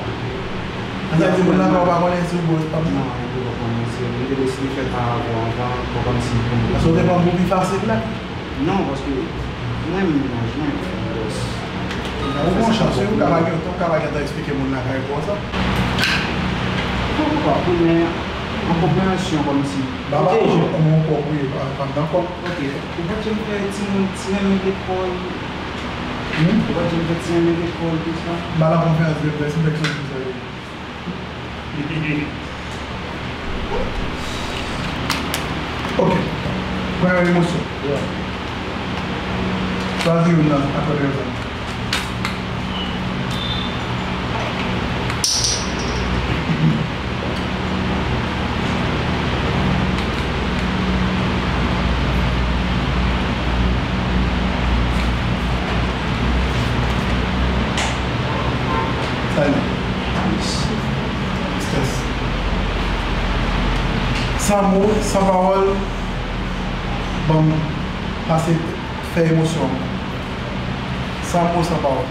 Sa vle di moun lakay ou pa konnen si w bòs pa byen? Non, yo pa konnen, se, m te deside fè l pa avè w anvan, pou kòmsi pou m. Paske w te pran pou pi fasil la? Non, paske mwen menm mennaj mwen, m bòs. Ou gon chans wi, ou ka pa gen, ou ka pa gentan eksplike moun lakay ou konsa. Poukwa, wi, men an konpreyansyon kòmsi. Baba, ou gon kòb wi, pa, pa nan kòb. Ok, ou pa t janm fè timoun, ti nènè lekòl? Hmm? Ou pa t janm fè ti nènè lekòl, tout sa? M pa nan konferans de près, m fèk soti sa ye. Ok. Premye emosyon. Yeah. Chwazi youn nan, apre rezon. San mo, san pawòl, ban m pase fè emosyon an. San mo, san pawòl.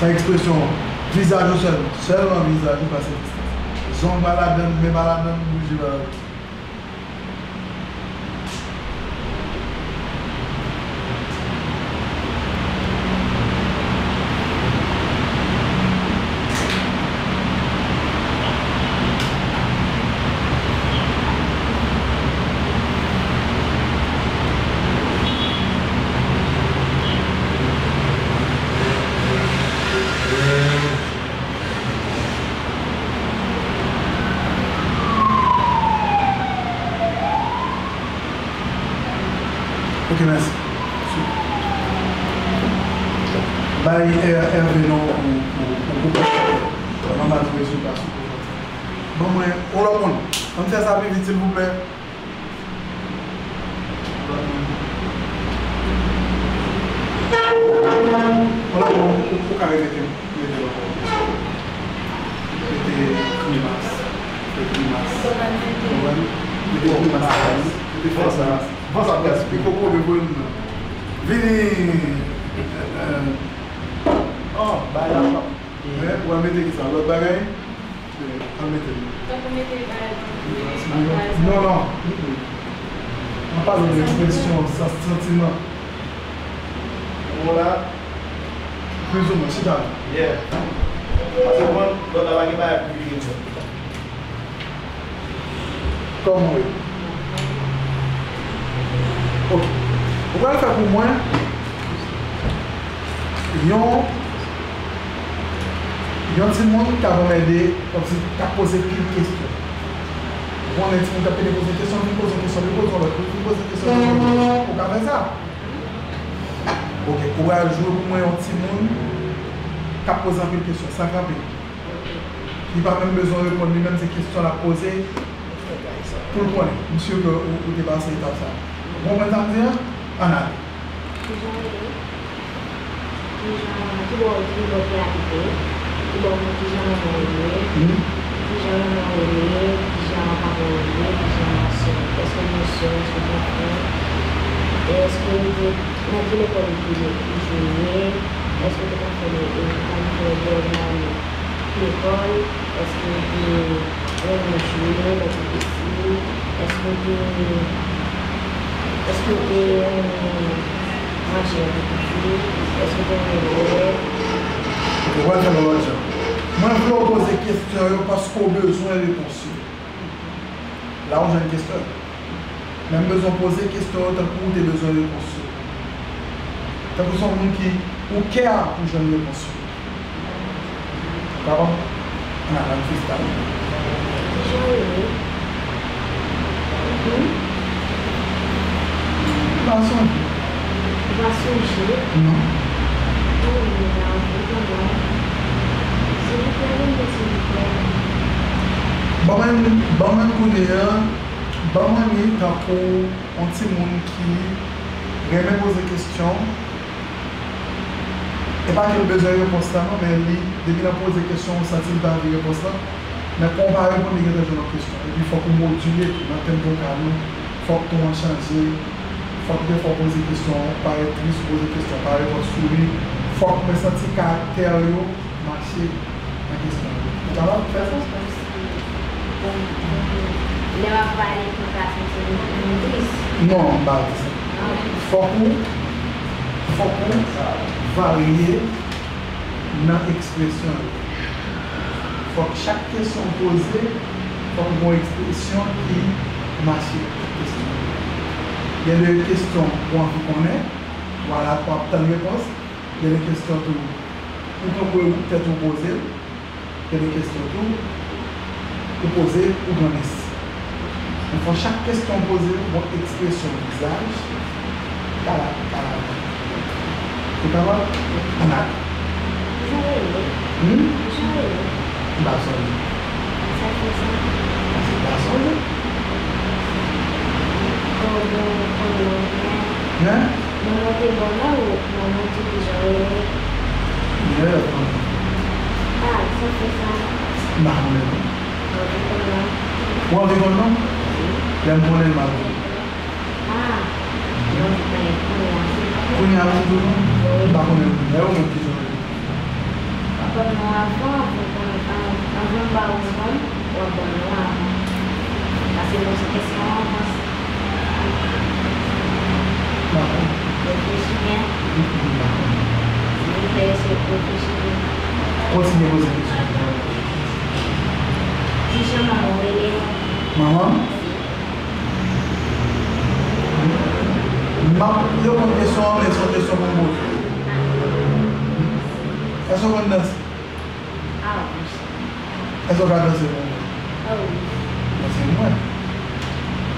San ekspresyon, vizaj ou sèlman. Sèlman vizaj ou pase distans. Zong pa ladann, men pa ladann, bouje pa ladann. Ok, mèsi. Bay Hervé non pou, pou, pou gwoup la. Manman di rezilta sou prezan. Ban mwen, yon lòt moun. Ann fè sa pi vit, silvouplè. Yon lòt moun, ou, ou ka repete, mete l ankò. Mete grimas. Mete grimas. Konprann? Mete grimas. Mete fòs grimas. Bon, sa pèsi. Li poko vle voye m nan. Vini. Oh, bay la. Ou al mete ki sa? Lòt bagay? Al mete l. Tankou mete bagay nan. Non, non. Mwen pale de ekspresyon, sa santiman. Ou la? Plizoumwen, chita. Yeah. Paske mwen, lòt la pa gen bagay pou li. Kòman w ye? Ok. Ou pral fè pou mwen yon, yon timoun k ap anmède, kòmsi k ap poze pil kesyon. Ou konnen timoun k ap pede poze kesyon, vin poze kesyon, vin poze yon lòt, vin poze kesyon, vin poze yon lòt. Ou ka fè sa? Ok. Ou pral jwe pou mwen yon timoun k ap poze anpil kesyon. Sa kanpe. Li pa menm bezwen reponn, li menm se kesyon l ap poze pou l konnen. M si ke ou, ou te pase etap sa a. Ou konprann sa m di a? Ann ale. Kijan w ye? Kijan, ki bò, ki bò w te abite? Ki bò, kijan manman w ye? Hmm? Kijan manman w ye? Kijan papa w ye? Kijan sè w? Èske w gen sè? Èske w gen frè? Èske w te, nan ki lekòl ou te, ou te ye? Èske w te konn fè le, e, konn fè lekòl? Lekòl, èske w te renmen jwe lè w te piti? Èske w te, èske w te renmen manje lè w te piti? Èske w te renmen bwè? Ok, w al fè l yon lòt jan. Mwen vle w poze kesyon yo paske w bezwen repons yo. La w jwenn kesyon yo. Men m bezwen poze kesyon yo tankou w te bezwen repons yo. Tankou se yon moun ki ou kè a pou jwenn repons yo. Ou kapab? Ann al, ann freestyle. Kijan w ye? Hmm? M pa sonje. Ou pa sonje? Non. Ou menm la, ou konn la. Silvouplè, ban m de silvouplè. Ban mwen, ban mwen kounye a, ban mwen li tankou yon timoun ki renmen poze kesyon. E pa ke l bezwen repons la non, men li, depi l ap poze kesyon, ou santi l ta anvi repons la. Men kon w pa reponn, li gentan jwenn yon kesyon. Epi fòk ou modile tou, nan tenp vokal ou, fòk ton an chanje, fòk defwa w poze kesyon, ou parèt tris, ou poze kesyon, ou pa reponn souri. Fòk mwen santi karaktè yo mache nan kesyon yo. Ou kapab fè sa? Lè w ap pale, pou w ka santi m tris? Non, m pa di sa. Fòk ou, fòk ou varye nan ekspresyon yo. Fòk chak kesyon w poze, fòk ou gen yon ekspresyon ki mache ak kesyon an. Gen de kesyon ou anvi konnen, w al ap, w ap tann repons. Gen de kesyon tou, ou kanpe ou tèt ou poze l. Gen de kesyon tou, ou poze, ou grandis. Anfen, chak kesyon w poze, ou gon ekspresyon vizaj, kala, kala. Ou kapab? Ann ale. Jan w ye? Hmm? Jan w ye? M pa sonje. Sa fè sa? Paske m pa sonje. Kòman, kòman w ye? Hein? Manman te ba w la ou manman di ki jan w rele? Mwen rele manman. Ah, sa fè sa? M pa konnen non. Bon, ou konn la. Ou anvi konn non? Lè m konnen m ap di. Ah, jan w di konnen kounye a, se. Kounye a, m di w non? Wi. M pa konnen kounye a, ou menm ki jan w di. W ap ban m non avan, avan, avan, avan m ba ou non, w ap ban m non avan. Paske nou se kesyon avans. M pa konnen. Reflechi byen. M pa konnen. Silvouplè, eseye reflechi byen. Kontinye poze kesyon. Kijan manman w rele? Manman m? M ap reponn kesyon an, men se yon kesyon pou m poze. Èske w konn danse? Ah, wi. Èske w ka danse pou mwen? Ah, wi. Danse pou mwen.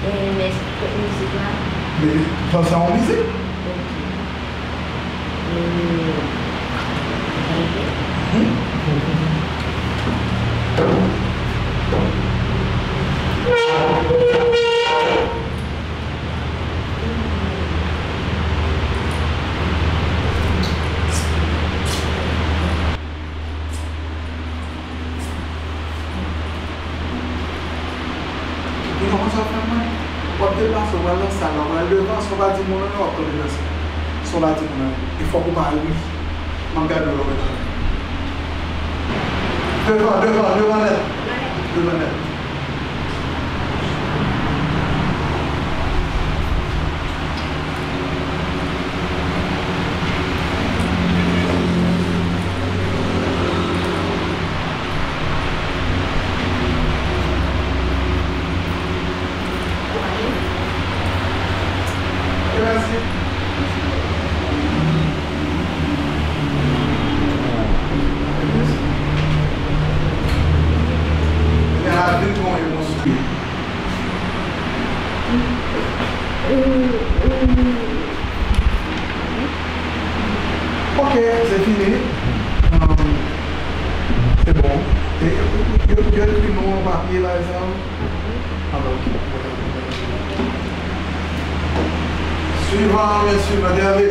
E, men kot mizik la? Bebe, danse a yon mizik. Ok. Ou konn sa w fè mwen? W ap deplase, w pral nan sal la, w pral devan, san w pa di moun anyen, w ap tonbe nan sal. San w pa di moun anyen. E fòk ou pa ri. M ap gade w lè w ret ale. Devan, devan, devan nèt. Devan nèt. Ok, se fini. Um, se bon. E, e, yo, yo ekri non an papye la, sa? Ah, bon, ok. Swivan, mesye, mande ale.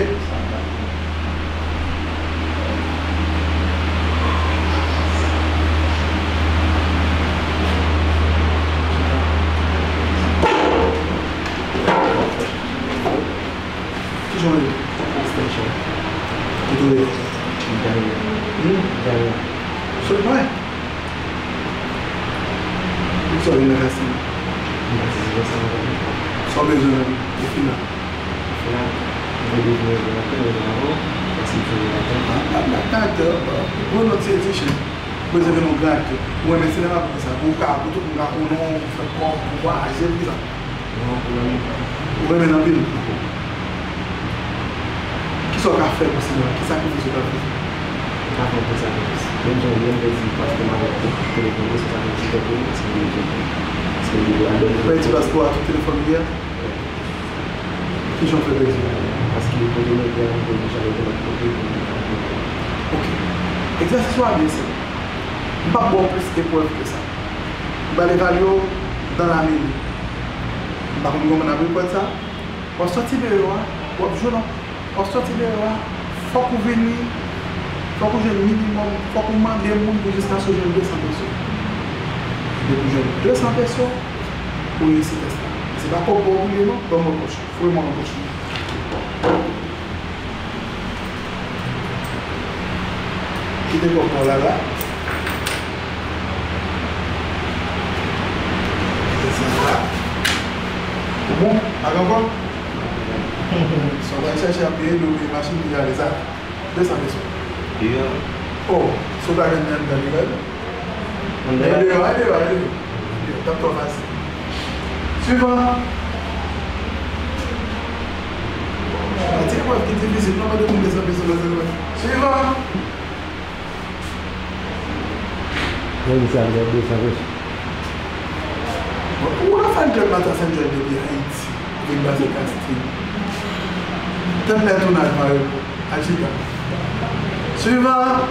Kijan w ye? Extension. Ou tou ye? M ta ye. Hmm? M ta ye. Sot mwen. Poukisa w vin nan kay la? M pati se konsa, m konn. Sa w bezwen menm? Ou fini la? Fini la. M te bezwen yon gran aktè, yon gran aktè, yon gran aktè. Ah, ah, ah, aktè, bon, lòt se Etichen. Ou bezwen vin yon gran aktè. Ou renmen sinema pou sa. Pou w ka, pou tout moun ka konnen w, fè kòb, pou vwayaje, pou sa. Non, pou renmen. Ou renmen l anpil? Kisa w ka fè pou sinema? Ki sakrifis ou ka fè? M pa fè anpil sakrifis. Menm jan w di a, m pèdi paspò m avèk tout telefòn mwen, se sa k fè m ti pè pou li, paske m bezwen pou li. Paske m bezwen ale. Ou pèdi paspò a, tout telefòn ou gen? Wi. Kijan w fè pèdi? Paske kote m rete a, m te oblije ale yon lòt kote pou m te ka jwenn li. Ok. Egzèsis ou a byen senp. M p ap ba w plis eprèv ke sa. M pral evalye w dans la mêlée. M pa konn kòman n ap reprann sa. W ap soti deyò a, w ap jwe nan, w ap soti deyò a, fòk ou vini, fòk ou jwenn minimòm, fòk ou mande moun pou jiskaske w jwenn de san peso. Depi w jwenn de san peso, ou reyisi tès la. Se pa kòb pa w pou li non, ban mwen pòch, foure mwen nan pòch mwen. Kite kòb pa w la la. Desann la. Ou bon? Pa gen ankò? Sa w pral chèche ap peye, dwe peye machin, peye ale sa. De san peso. Deyò. Oh, si w ta jwenn li anndan, li rèd. Anndan? Deyò, ale deyò, ale deyò. Deyò, t ap twò fasil. Swivan. Ti eprèv ki difisil, non, mande moun de san peso, mande moun. Swivan. Mwen di sa, mwen de san peso. Bon, ou ka fè djòb la, sa se djòb depi Ayiti. Vin pase Kastèl. Tèt lè tounaj, Mario. Al chita. Swivan.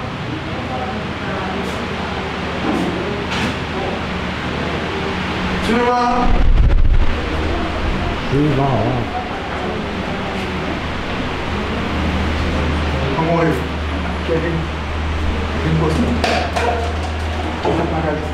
Swivan. Swivan, wi. Kòman w ye? Kevin. Vin pòs mwen. Ou fèk pa gade sa.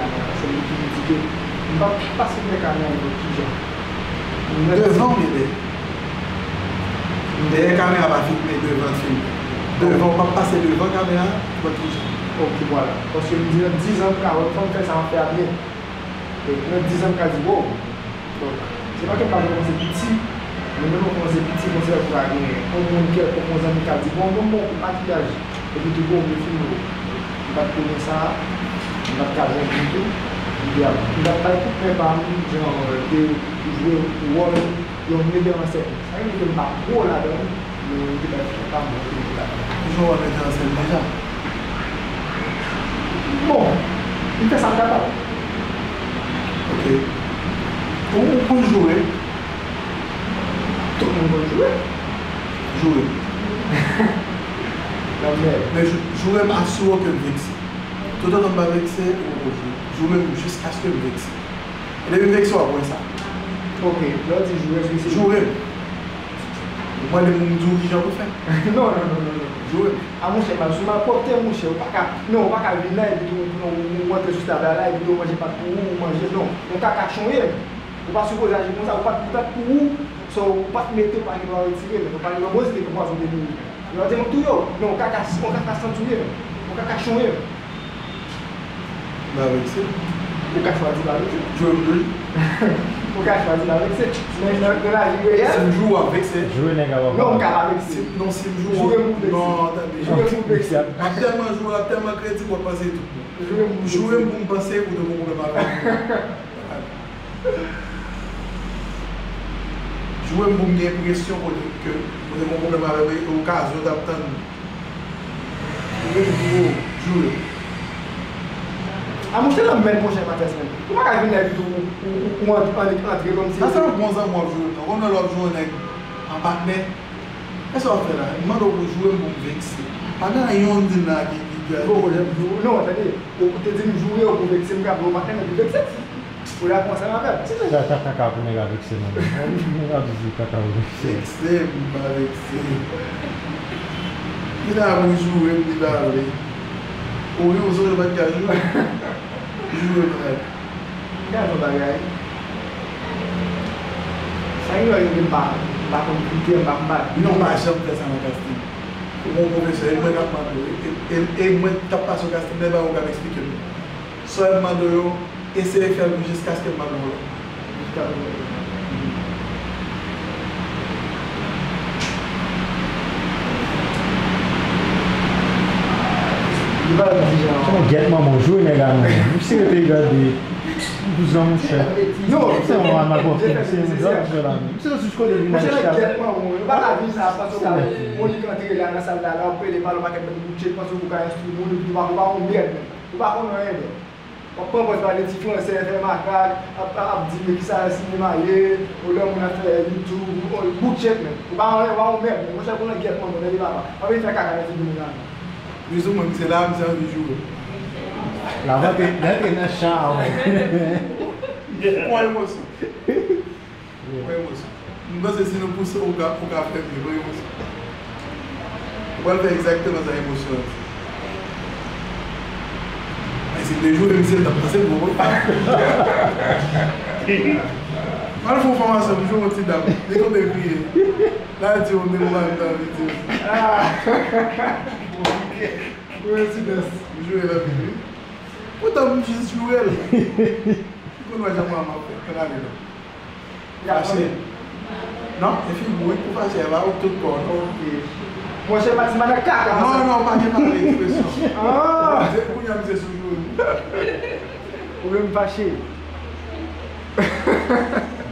kamera. Se li ki di ke m p ap pase dèyè kamera nenpòt ki jan. Devan oubyen dèyè? Dèyè kamera pa filme, devan filme. Devan, w p ap pase devan kamera, nenpòt ki jan. Ok, vwala. Paske m di nan dizan m ka wè fanm fè sa m ap fè a byen. E nan dizan m ka di, wow. Donk, se pa ke m pa t kòmanse piti, men menm lè w kòmanse piti, konsa pou pa gen yon moun kèlkonk, yon zanmi k ap di, bon, bon, bon, ou pa ki aji. Epi tou, bon, m vle filme w. M pa t konnen sa, m pa t ka jwenn li tou. M te ap, m t ap bay kout men pa m, jan, de jwe wòl yon metè an sèn. Sa vle di ke m pa gwo ladan l, men m te bay fòs pa m pou m te ladan l. Ou jwe wòl metè an sèn deja? Bon, m fè sa m kapab. Ok. Ou, ou konn joure? Tout moun konn joure. Joure. Lanmèd. Men jou-, joure m asire w ke m vekse. Toutotan m pa vekse, ou poko joure. Joure m jiskaske m vekse. E depi m vekse, w ap wè sa. Ok, lè w di joure, èske se joure m? Ou mande m, m di w kijan pou fè. Non, non, non, non, non. Joure m. A monchè, m ap sou malpwòpte, monchè, ou pa ka, non, ou pa ka vin la, epi tou, non, ou, ou rantre sou tab la, la, epi tou, ou manje pat pou ou, ou manje, non. Yon kaka chonye. Ou pa sipoze aji konsa, ou pa t, ou pa t pou ou, so, ou pa t mete, ou pa gen dwa retire, men ou pa gen dwa mozite ke pwason te mouri. Yo di m touye w. Non, ou kaka, ou kaka santi w ye, men. Ou kaka chonye, men. M pa vekse. Ou ka chwazi pa vekse. Joure m toujou. Ou ka chwazi pa vekse. Men nan, nan lavi reyèl. Si m joure w, w ap vekse. Joure nèg ap ap. Non, m ka pa vekse. Si, non, si m joure w, joure m pou vekse. Non, tande. Joure m pou vekse. M ap tèlman joure, w ap tèlman kredib, w ap panse tout bon. Joure m pou vekse. Joure m pou m panse ou te gon pwoblèm avè m. Joure m pou m gen enpresyon kote ke ou te gon pwoblèm avè m e okazyon t ap tann ou. Ou rete pou ou joure. A monchè, nan menm pwochen Matès menm. Ou pa ka vin la epi tou ou, ou, ou, ou ant-, annik antre kòmsi. Sa se yon bon zanmi w ap joure, non? Ou konn lè w ap joure nèg an patnè? Kisa w ap fè la? M mande w pou joure m pou m vekse. Pa gen anyen w di m la ki, ki, ki. Bon, bon, non, tande. Ou te di m joure w pou vekse, m ka pran yon patnè, men pou vekse. Ou la kòmanse avè m. Ti nèg la ta kaka pou nèg la vekse, non. Nèg la di kaka pou vekse. Vekse, m pa vekse. Li ta pou joure m, li pa vle. Ou ri, ou sonje w pa t ka joure. Joure m, frè. Gad yon bagay. Sa gen lè m pa, m pa konn koute, m pa, m pa. Non, m pa janm fè sa nan Casting. Ou gon pwofesè, e mwen k ap mande w, e, e, e mwen k ap pase w Casting, men pa ou k ap eksplike m. Sa w mande w yo, eseye fè l pou jiskaske m pa gen yon lòt. Jiskaske m pa gen yon lòt. Li pa di jan. Se yon gèt manman w joure nèg la non. Misye rete gade. Bouzan monchè. Non. Se yon mal mal pwòpte, se yon zòt jwe la. Misye sou kote vin al chita. Monchè, gèt manman w. Ou pa ka vin la, paske w ka, moun ki antre la nan sal la, la, w ap pede pale yon pakèt moun boutchet, panse w ka enstwi moun, epi w pa, w pa yon mèd menm. Ou pa konn anyen, bro. W ap pran pòz pale ti fransè, fè makak, ap, ap, ap di men kisa sinema ye, ou lè moun ap fè YouTube, ou, ou boutchet, men. Ou pa anyen, ou pa yon mèd, men. Monchè, pou langyèt, manman, tande papa. Pa vin fè kaka nan figi moun la, non. Plis ou mwen, misye la, misye anvi joure. L ap antre, l antre nan chan an. Pran emosyon. Pran emosyon. M panse si nou pouse w, ou ka, ou ka fè byen. Pran emosyon. Ou pral fè egzakteman sa emosyon an di. Ay, si m te joure misye, l t ap panse gwo repa. M al fè yon fòmasyon, m joure yon ti dam. Li tonbe kriye. L al di w, m te konprann sa l vle di. Koyonsidans. M joure l anpil, wi. Poutan, m jis joure l. M konn wè jan mwen m ap fè. Ann ale non. Fache. Non, e figi w wi pou fache, e pa ou tout kò w, non. Ok. Monchè, Matis pa nan kaka, non, sa. Non, non, pa gen pale ekspresyon. Ah! Se kounye a misye sou joure. Ou menm fache.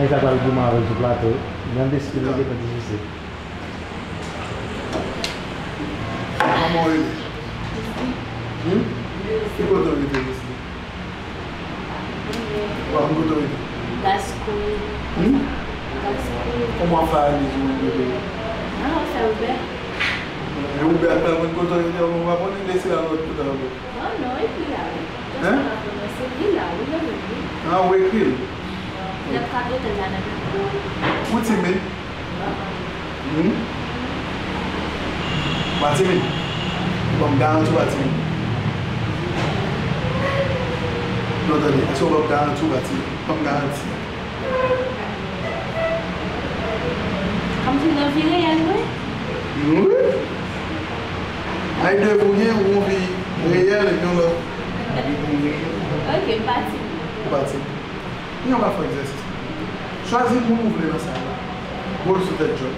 Nèg sa pral goumen avè l sou plato. Jan l deske li gentan difisil. Kòman w rele? Hmm? Ki kote w rete, Leslie? Ou pa konn kote w rete? Gaskouy. Hmm? Gaskouy. Kòman w ap fè ale sou moun kote w? Ah, w fè Uber. E Uber ap pral konn kote w rete, ou pa konnen, lese l al lòt kote ankò. Non, non, epi la, wi. Hein? Jòs pa pwononse, li la, wi, nan men wi. Ah, ou ekri l? Nan kat otèl la, nan men. Ou timoun? Hmm? Ou pa timoun? Ban m garanti ou pa timoun. Non, tande, èske ou ban m garanti ou pa timoun? Ban m garanti. Kòmsi nan vi reyèl vre? Wi. Ay de vi ou gen, yon vi reyèl epi yon lòt. Ok, m pa timoun. Ou pa timoun. Kounye a w ap fè egzèsis. Chwazi moun ou vle nan sal la. Bo l sou tèt John.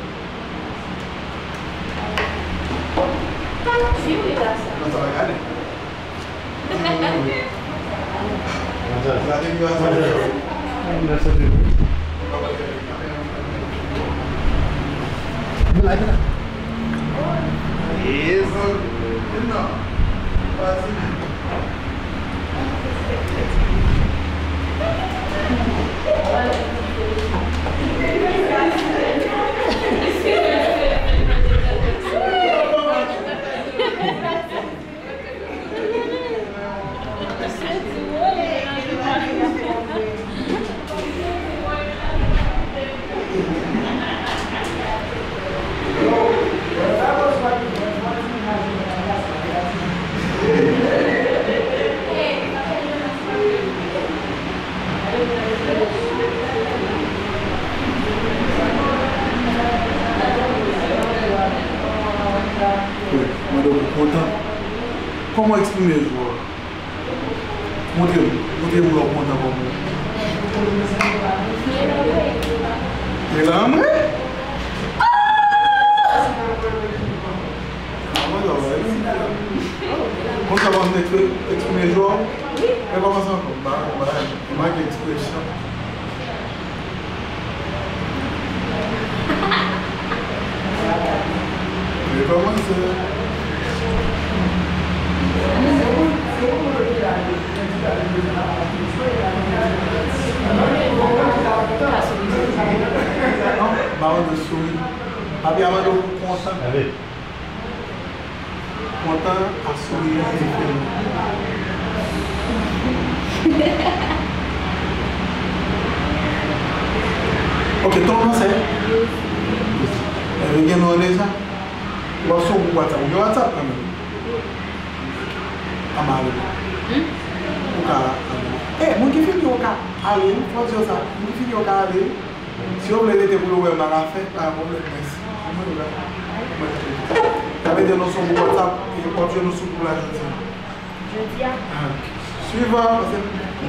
Jiri gason. Nan sa va gade. Wi, mande w kontan. Kòman w eksprime jwa w? Montre m, montre m lè w kontan kòman. E la, mwen? Konsa w ap eksprime jwa w? Rekòmanse ankò, ba, ba, make ekspresyon. Rekòmanse. Non, ba yon souri. Papi a mande w pou kontan. Kontan ak souri an diferan. Ok, ton nan se? Ebyen gen non deja. W ap sou group WhatsApp. Ou gen WhatsApp kanmenm? An m ale. Ou ka ale. Eh, moun ki fin di yo ka ale, fò di yo sa. Moun ki fin di yo ka ale. Si yo vle rete pou yo wè mal a fè, pa gen pwoblèm, mèsi. Mwen la. Mwen la. N ap mete nou sou group WhatsApp e w ap jwenn nou sou group la jodi a. Jodi a? Ah. Swivan, paske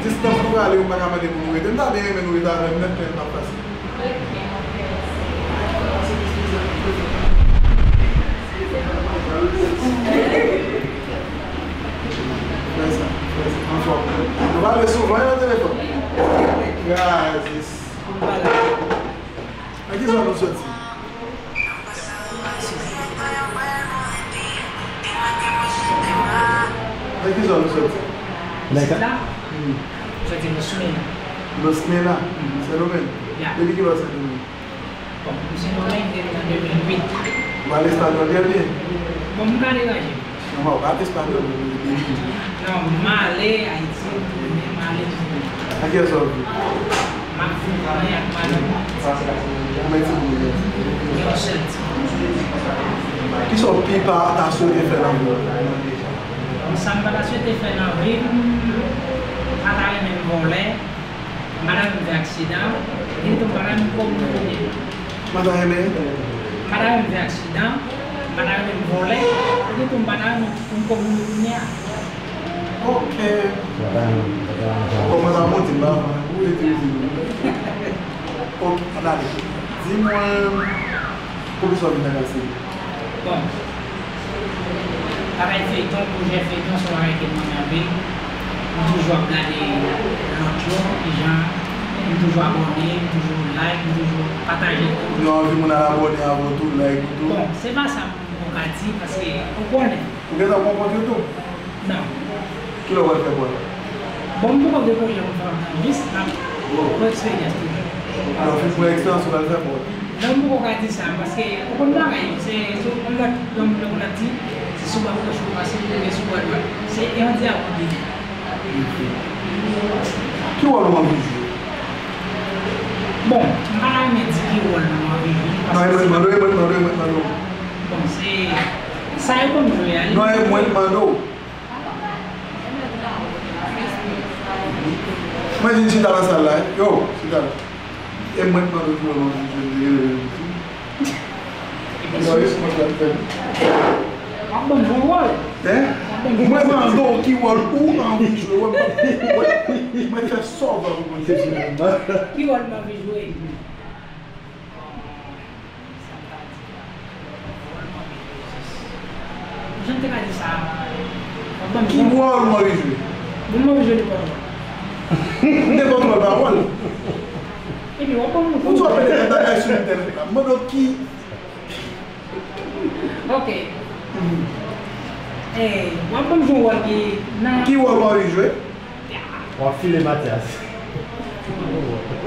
distans nou prale, ou pa ka mande pou nou rete. M ta byen renmen nou rete avè m nèt, men l p ap fasil. Fè sa, fè sa, anfòm. Nou pale souvan nan telefòn. Grazis. Nan ki zòn ou soti? Nan ki zòn ou soti? Soti la? Hmm. Soti Los Mena. Los Mena? Hmm. Sendomeng? Ya. Depi kilè w Sendomeng? Bon, m Sendomeng depi an de mil uit. Ou al Espanyòl byen byen? Bon, m pa deranje. Non, ou pa t Espanyòl, ou te vini. Non, m ale Ayiti, m tounen, m ale, m tounen. Ak kiyès w ap viv? M ap viv anyen ak madanm mwen. Konbyen timoun ou gen? Yon sèl timoun. Kisa w pi pa ta swete fè nan vi w? Sa m pa ta swete fè nan vi m, m pa ta renmen m vòlè. M pa ta renmen m fè aksidan, epi tou m pa ta renmen m kòm moun kounye a. M pa ta renmen? M pa ta renmen m fè aksidan, m pa ta renmen m vòlè, epi tou m pa ta renmen pou m kòm moun kounye a. Ok. Kòman sa monte m pa ou rete di m. Ok, ann ale. Di mwen, poukisa w vin nan Kastèl? Bon, bagay feyton, pwojè feyton, se yon bagay ke m renmen anpil. M toujou ap gade lòt yo, kijan, m toujou abòne, m toujou like, m toujou pataje tou. Ou anvi moun al abòne avè w tou, like ou tou? Bon, se pa sa m poko ka di, paske ou konnen. Ou gentan pran kont YouTube? Non. Kilè w pral fè kont? Bon, m poko gen pwojè pou m fè ankò, jis n ap pran eksperyans toujou. Lè w fin pran eksperyans, ou pral fè kont? Non, m poko ka di sa, paske ou konn bagay yo, se, se yon lòt, yon lòt, yon lòt ti, se sou bò goch ou pase, ou rive sou bò dwat. Se yon dyab ou gen. Ki wòl ou anvi jwe? Bon, m pa ta renmen di ki wòl m anvi jwe, paske se... Non, e mwen k mande w, e mwen k mande w, e mwen k mande w. Bon, se sa yo konn jwe a, li... Non, e mwen k mande w. Mwen vin chita nan sal la, wi. Yo, chita la. E mwen k mande w ki wòl w anvi jwe, m te rele w. Yo, e se mwen k ap fè. W ap ban m yon wòl. Hein? W ap ban m yon wòl. Mwen mande w ki wòl ou anvi jwe. Wè, mwen, mwen fè sa w vle pou mwen te jwe. Ki wòl m anvi jwe? Jan m te ka di sa, w ap ban m... Ki wòl ou anvi jwe? Bon, m anvi jwe nenpòt wòl. Nenpòt wòl pa wòl. Epi w ap ban m... Poukisa w ap mete tèt bagay sou entènèt la? M mande w ki... Ok. Mhm. Eh, w ap ban m jwe yon wòl ki nan... Ki wòl ou anvi jwe? W ap file Mathias.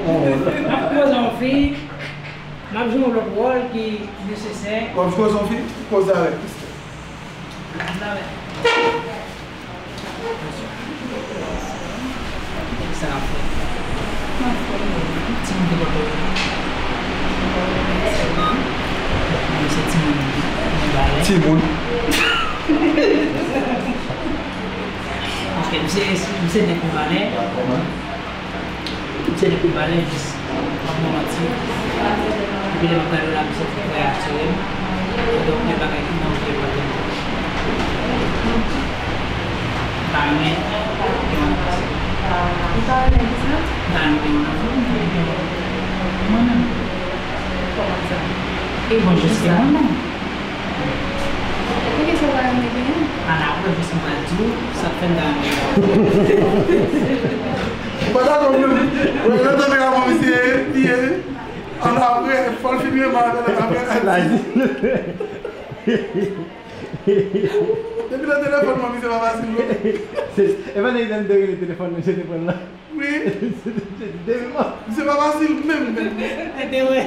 M ap koze yon fi. M ap jwe yon lòt wòl ki nesesè. W ap koze yon fi? Koze avèk Christelle. Koze avèk. Sa n ap fè? Timoun te bò dòmi. Mwen se timoun. Timoun. Ok, misye, misye nèg Mibalè. Misye nèg Mibalè, jis, m ap ban w manti. Epi lè m ap gade w la, misye te trè atire m. Donk, gen bagay ki nan vye kote m. M pa renmen. Ou pa renmen kisa? M pa renmen yon nèg. Mwen menm. Kòman sa? E bon, jis ke mwen menm. Poukisa w pa renmen genyen? Ann apre, jis mwen pral di w sa k fè m ta renmen. Ou pa dakò menm. Wè, lè w tande kòman misye ye, li ye. Ann apre, fò l fin renmen avè l, apre l di. Depi nan telefòn mwen, misye pa fasil non. Se, e pa nèg nan te rele telefòn nan, se te pran la. Wi. Se te, se te demen. Misye pa fasil menm, menm. Se te vre.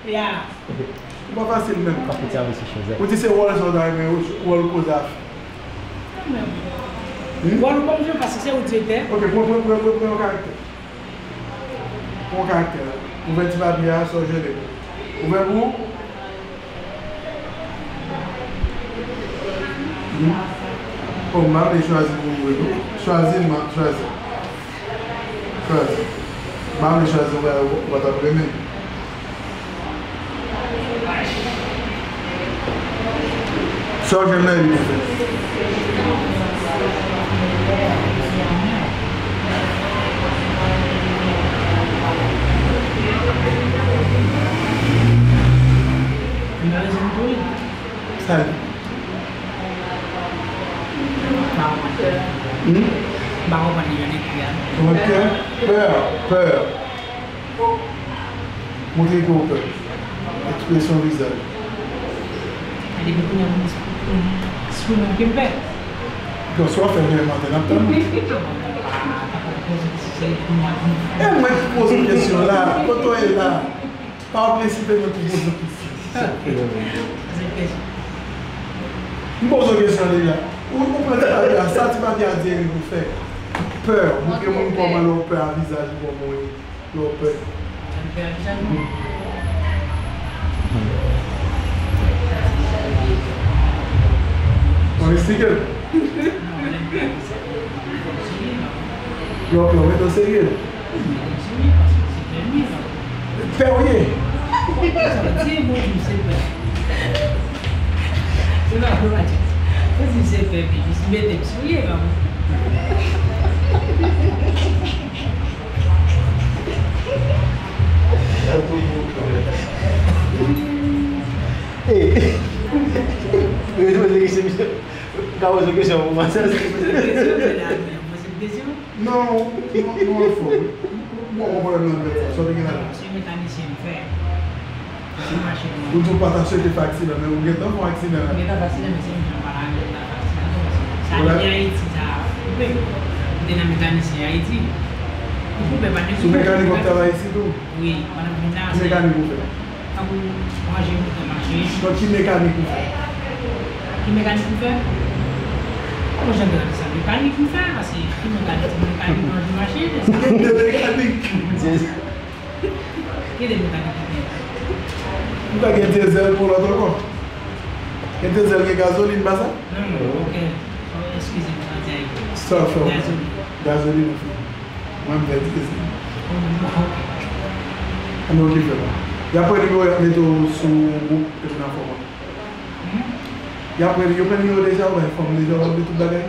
Ya. Ou pa fasil menm. Pa fouti avè se chèz la. Ou di se wòl sa w ta renmen, wòl koze a. Kanmenm. Hmm? Wòl ou ban m jwe paske se ou direktè. Ok, pran, pran, pran, pran, pran yon karaktè. Pran yon karaktè la. Ouvè ti papye a, sa w jere. Ouvè pou ou. Hmm. Oh, m pa vle chwazi pou ou, non. Chwazi, m ap chwazi. Chwazi. M pa vle chwazi yon bagay ou pa t ap renmen. Sa w jwenn nan li pou fè? Sa li? Hmm? Pè, pè. Montre ke w pè. Ekspresyon vizaj. Depi kounye a, m eksprime m ke m pè. Bon, si w ap fè dèmen maten, n ap tann ou. E mwen ki poze w kesyon la. Kote w ye la? Pa oblije site mwen pou poze w kesyon. M poze w kesyon deja. Ou, ou pran ti papye a, sa ti papye a di e li pou fè. Pè, montre moun kòman lè w pè a vizaj ou, kòman w ye. Lè w pè. Mwen eksplike l. Lè w pè, w mete w serye. Pè w ye. Hey. Rete poze kesyon, misye. Ka poze kesyon pou mwen. Non, non, non, anfòm. Bon, bon, bon, non, non, sa te gen la. Se mekanisyen m fè. Ou di w pa ta swete fè aksidan, men ou gentan fè yon aksidan la. Mwen gentan fè aksidan, men se menm jan pa la, mwen gentan fè aksidan tou, paske sa rive Ayiti, sa koupe. Mwen te nan mekanisyen Ayiti. Ou koupe, pa de koupe. Sou mekanik w ap travay isit tou? Wi, pandan m vin la. Ki mekanik ou fè? Tankou ranje moto machin. Donk, ki mekanik ou fè? Ki mekanik ou fè? Bon, jan de sa mekanik m fè, paske ki mekanik, se mekanik ranje machin, se sa. Ou gen de mekanik? Gen de mekanik ki gen. Ou ka gen dizèl pou lòt ankò. Gen dizèl, gen gazolin, pa sa? Non, non, ok. Oh, eskize m, m di sa fè w. Gazolin. Gazolin ou fè. Mwen, m fè dizèl. Oh, ok. Ann okipe w. Y ap pran nimewo, y ap mete w sou gwoup ke nou nan fòm an. Hmm? Y ap pran, yo pran nimewo deja, ou bay fanm deja, ou bay tout bagay?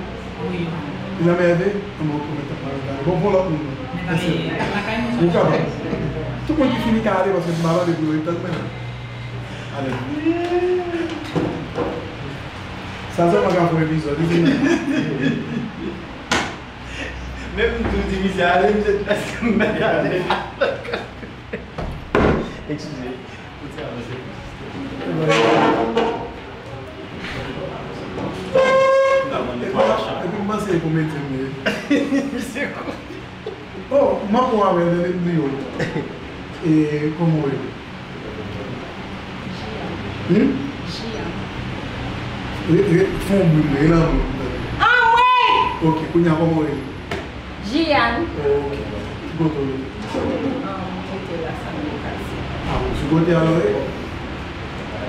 Wi, yo pran. Li nan men Ève? Ann, bon, pwomèt ap mare gade. Bon, bon, lòt moun. Mèt ale lakay nou. Ou kapab. Tout moun ki fini ka ale, paske m pa pale pou yo, yo tann mwen la. Ale. Sa sèlman ka fè epizòd, li di. Menm m tou di misye ale, misye di prèske m pa ale. Eskize. Pou ti avanse plis. Epi m panse e komedyen m ye. Misye kou. Oh, m ap pran avè l, lè m bliye w. E, kòman w rele? Hmm? Jian. Re, re, fè yon bri, rele anlè pou m tande. Anmwey! Ok, kounye a kòman w rele? Jian. Ok. Ki kote w rete? Ahn, m rete Las Américas. Ah, ou sou kote a, alò, e?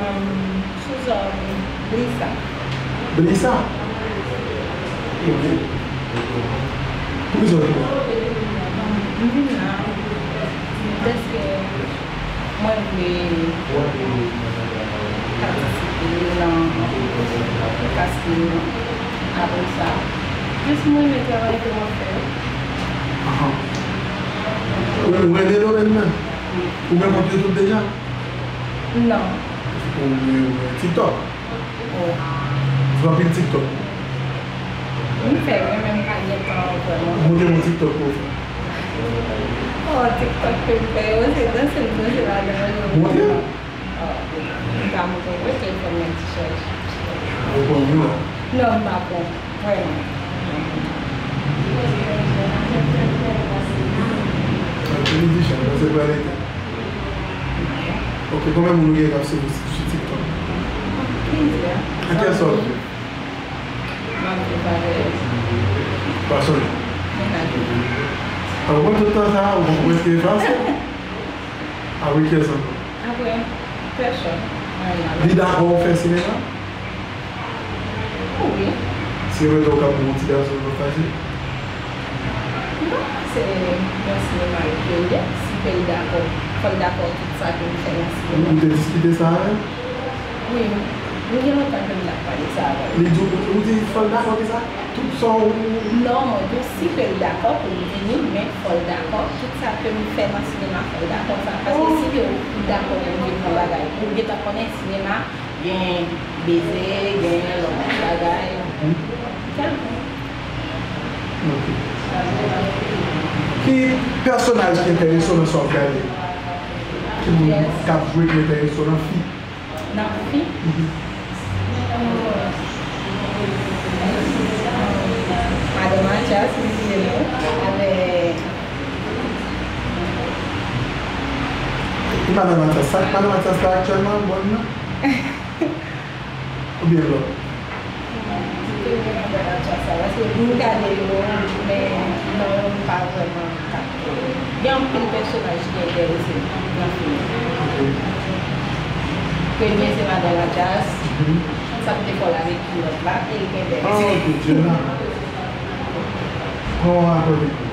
Ahn, sou zòn Brisa. Brisa? Ok. Pou ki zòn ou la? Ahn, m vin la, dèske mwen vle patisipe nan kasting nan. Apre sa, jis mwen renmen travay ke m ap fè. Ahan. Ou, ou renmen domèn nan? Wi. Ou gen kont YouTube deja? Non. Ou gen, ou gen TikTok? Wi. Ou fè anpil TikTok? M fè, wi, men m pa gen tan vrèman. Montre m yon TikTok pou w fè. Oh, TikTok ke m fè yo, se danse m danse ladan yo. Montre m. Oh, m ka montre w, wi, telefòn mwen ti chaj. Ou pran yon la? Non, m pa pran. Vrèman. Anpil di chan, se pral etan. Ok, konbyen moun ou gen k ap swiv ou sou TikTok? Plizyè. Nan kiyès sa w swiv? M ap di pa de. Pa sonje. Mwen ka di. Apre tout tan sa a, ou poko prèske efase. Apre kiyès ankò? Apre, pèsonn. Li dakò ou fè sinema? Wi. Si yo mete w kòm yon ti gason, ou p ap fache? Non, se yon sinema yo kreye. Fè l dakò, fò l dakò tout sa ke m fè nan sinema. Ou te diskite sa avè l? Wi, m gen lontan ke m t ap pale sa avè l. Li di w, ou di fò l dakò ki sa? Tout sa w... Non, mwen di w si ke l dakò pou l vini, men fò l dakò tout sa ke m fè nan sinema, fò l dakò sa. Paske si ke ou dakò pou w vin nan bagay, ou gentan konnen sinema, gen beze, gen lòt bagay. Tèlman. Ok. Ki pèsonaj ki enterese w nan sa w ap gade? Ki moun k ap jwe ki enterese w nan fi? Nan fi? Mhm. Madan Mathias, m di nou, avèk... Ki Madan Mathias? Sa k Madan Mathias la aktyèlman, bòn nan? Oubyen lòt? Paske m gade yo, men non, m pa vrèman kapte. Gen anpil pèsonaj ki enterese m nan fim nan. Ok. Premye se Madan Mathias. Mhm. Sa m te fè l avèk kilòt la, e l gen bèl. Ah, ok, Jenna. Kòman w akòde pou li?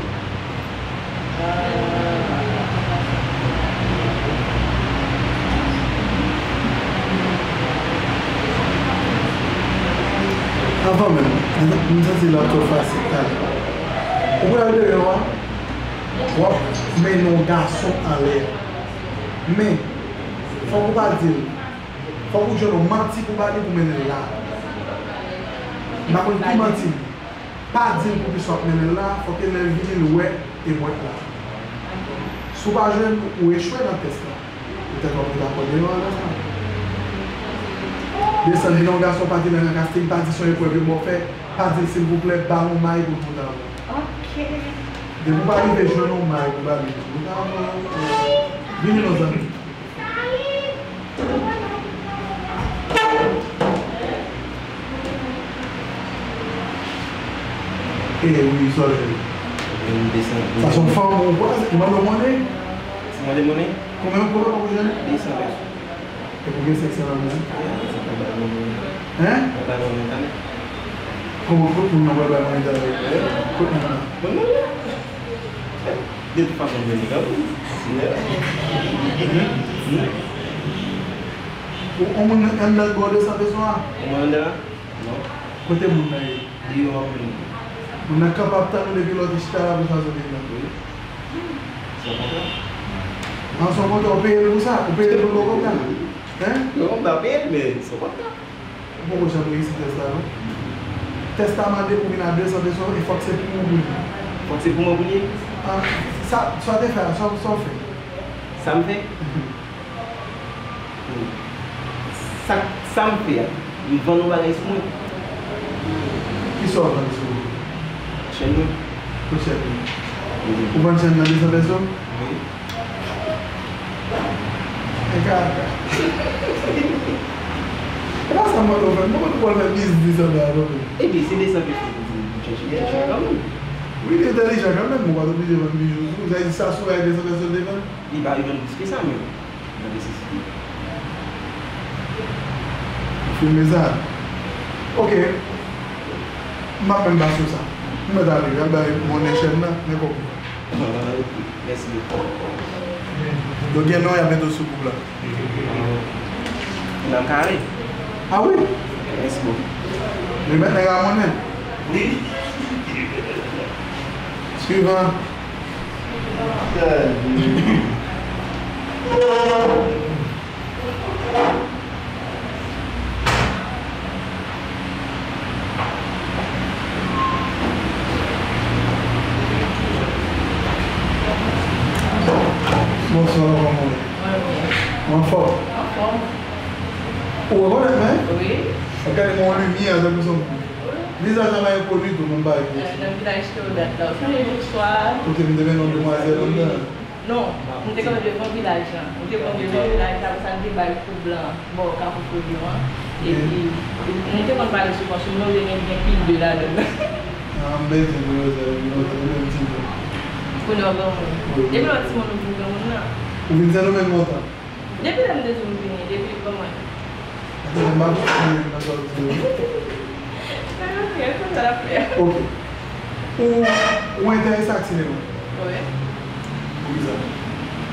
Anvan menm, m, m santi l ap twò fasil talè. Ou pral deyò a, w ap mennen yon gason anlè. Men, fòk ou pa di l. Fòk ou jwenn yon manti pou ba li pou mennen l la. M pa konn ki manti. Pa di l pou kisa w ap mennen l la, fòk lè l vini l wè e mwen k la. Si w pa jwenn, ou echwe nan tès la. Poutèt w ap ret akò deyò a konsa. Desann, vin yon gason pa di nan kasting, pa di se yon eprèv yo ba w fè, pa di l silvouplè, ba l yon may pou l moute avè w. Ok. Depi w pa rive jwenn yon may pou ba li pou l moute avè w, vini non zanmi. E wi, sòl. Vin desann. Sa se yon fanm ou kwaze, ou mande w monnen? Si mande monnen? Konbyen, konbyen w jwenn? Desann pèso. E pou gen sèks nan men? Sa pa ba monnen. Hein? Sa pa monnen, tande. Kòman, kot moun nan pral bay monnen talè? Kot moun nan? Monnen la. De tout fason, m vle li kanmenm. Ou, ou moun anndan bò de san peso a? Ou moun anndan? Non. Kote moun nan ye? Deyò a moun. Moun nan kanpe ap tann ou depi lè w te chita la pou sa sot vin nan. Wi. San kontra. An, san kontra, ou peye l pou sa? Ou peye l pou l bò kòb la? Hein? Non, m pa peye l, men san kontra. Ou poko janm reyisi tès la, non? Tès la mande pou vin a de san peso, e fòk se pou mwen pou li. Fòk se pou mwen pou li? Ah, sa, sa w te fè a, sa, sa w fè? Sa m fè? Mhm. Hmm. Sa, sa m fè a, m vann yon bagay sou mwen. Kisa w vann sou ou? Chèn mwen. Kot chèn ou? Mhm. Ou vann chèn nan de san peso? Wi. E kaka. E pa sa m panse w fè. M pa konn ou pral fè biznis anba a non. Epi, se de san peso pou di m chèche, chèche kanmenm. Wi, li entèlijan kanmenm, ou pa t oblije vann bijou tou. Sa vle di sa sou rayi de san peso l te vann? Li pa rive vann plis ke sa, men nan nesesite. Ou filme sa? Ok. M ap menm pase w sa. M mèt ale, al bay monnen chèn nan, men kòb ou. Mèsi bokou. Donk, gen non y ap mete w sou gwoup la. Nan kare. Ah wi? Mèsi bokou. Li mèt nèg a monnen. Wi. Swivan. Bonswa, kòman w ye? Mwen byen. Ou anfòm? Anfòm. Ou rekonèt mwen? Wi. Ou gade mwen yon limyè, tankou se yon vizaj la pa enkoni tou, moun pa wè ki se. Nan vilaj Teodat la, ou sonje jou swa? Kote m te mennen yon demwazèl anndan? Non, nou te kanpe devan vilaj la. Nou te kanpe devan vilaj la, apre sa nou te bay kou blan bò Kafou Foliyon an. Epi, nou te konn pale souvan sou mwen, ou te gen, gen pil de ladan l. Ah, m bezwen pou yo, se, yo, se menm ti moun. Kounye a w granmoun. Wi, wi. Depi lè w timoun ou vin granmoun nan. Ou vin Sendomeng lontan? Depi lè m te di w m vini, depi granmoun. Atè, m ap fini nan sa w di yo. Sa yo fè, konsa l ap fè. Ok. Ou, ou enterese ak sinema? Wi. Poukisa?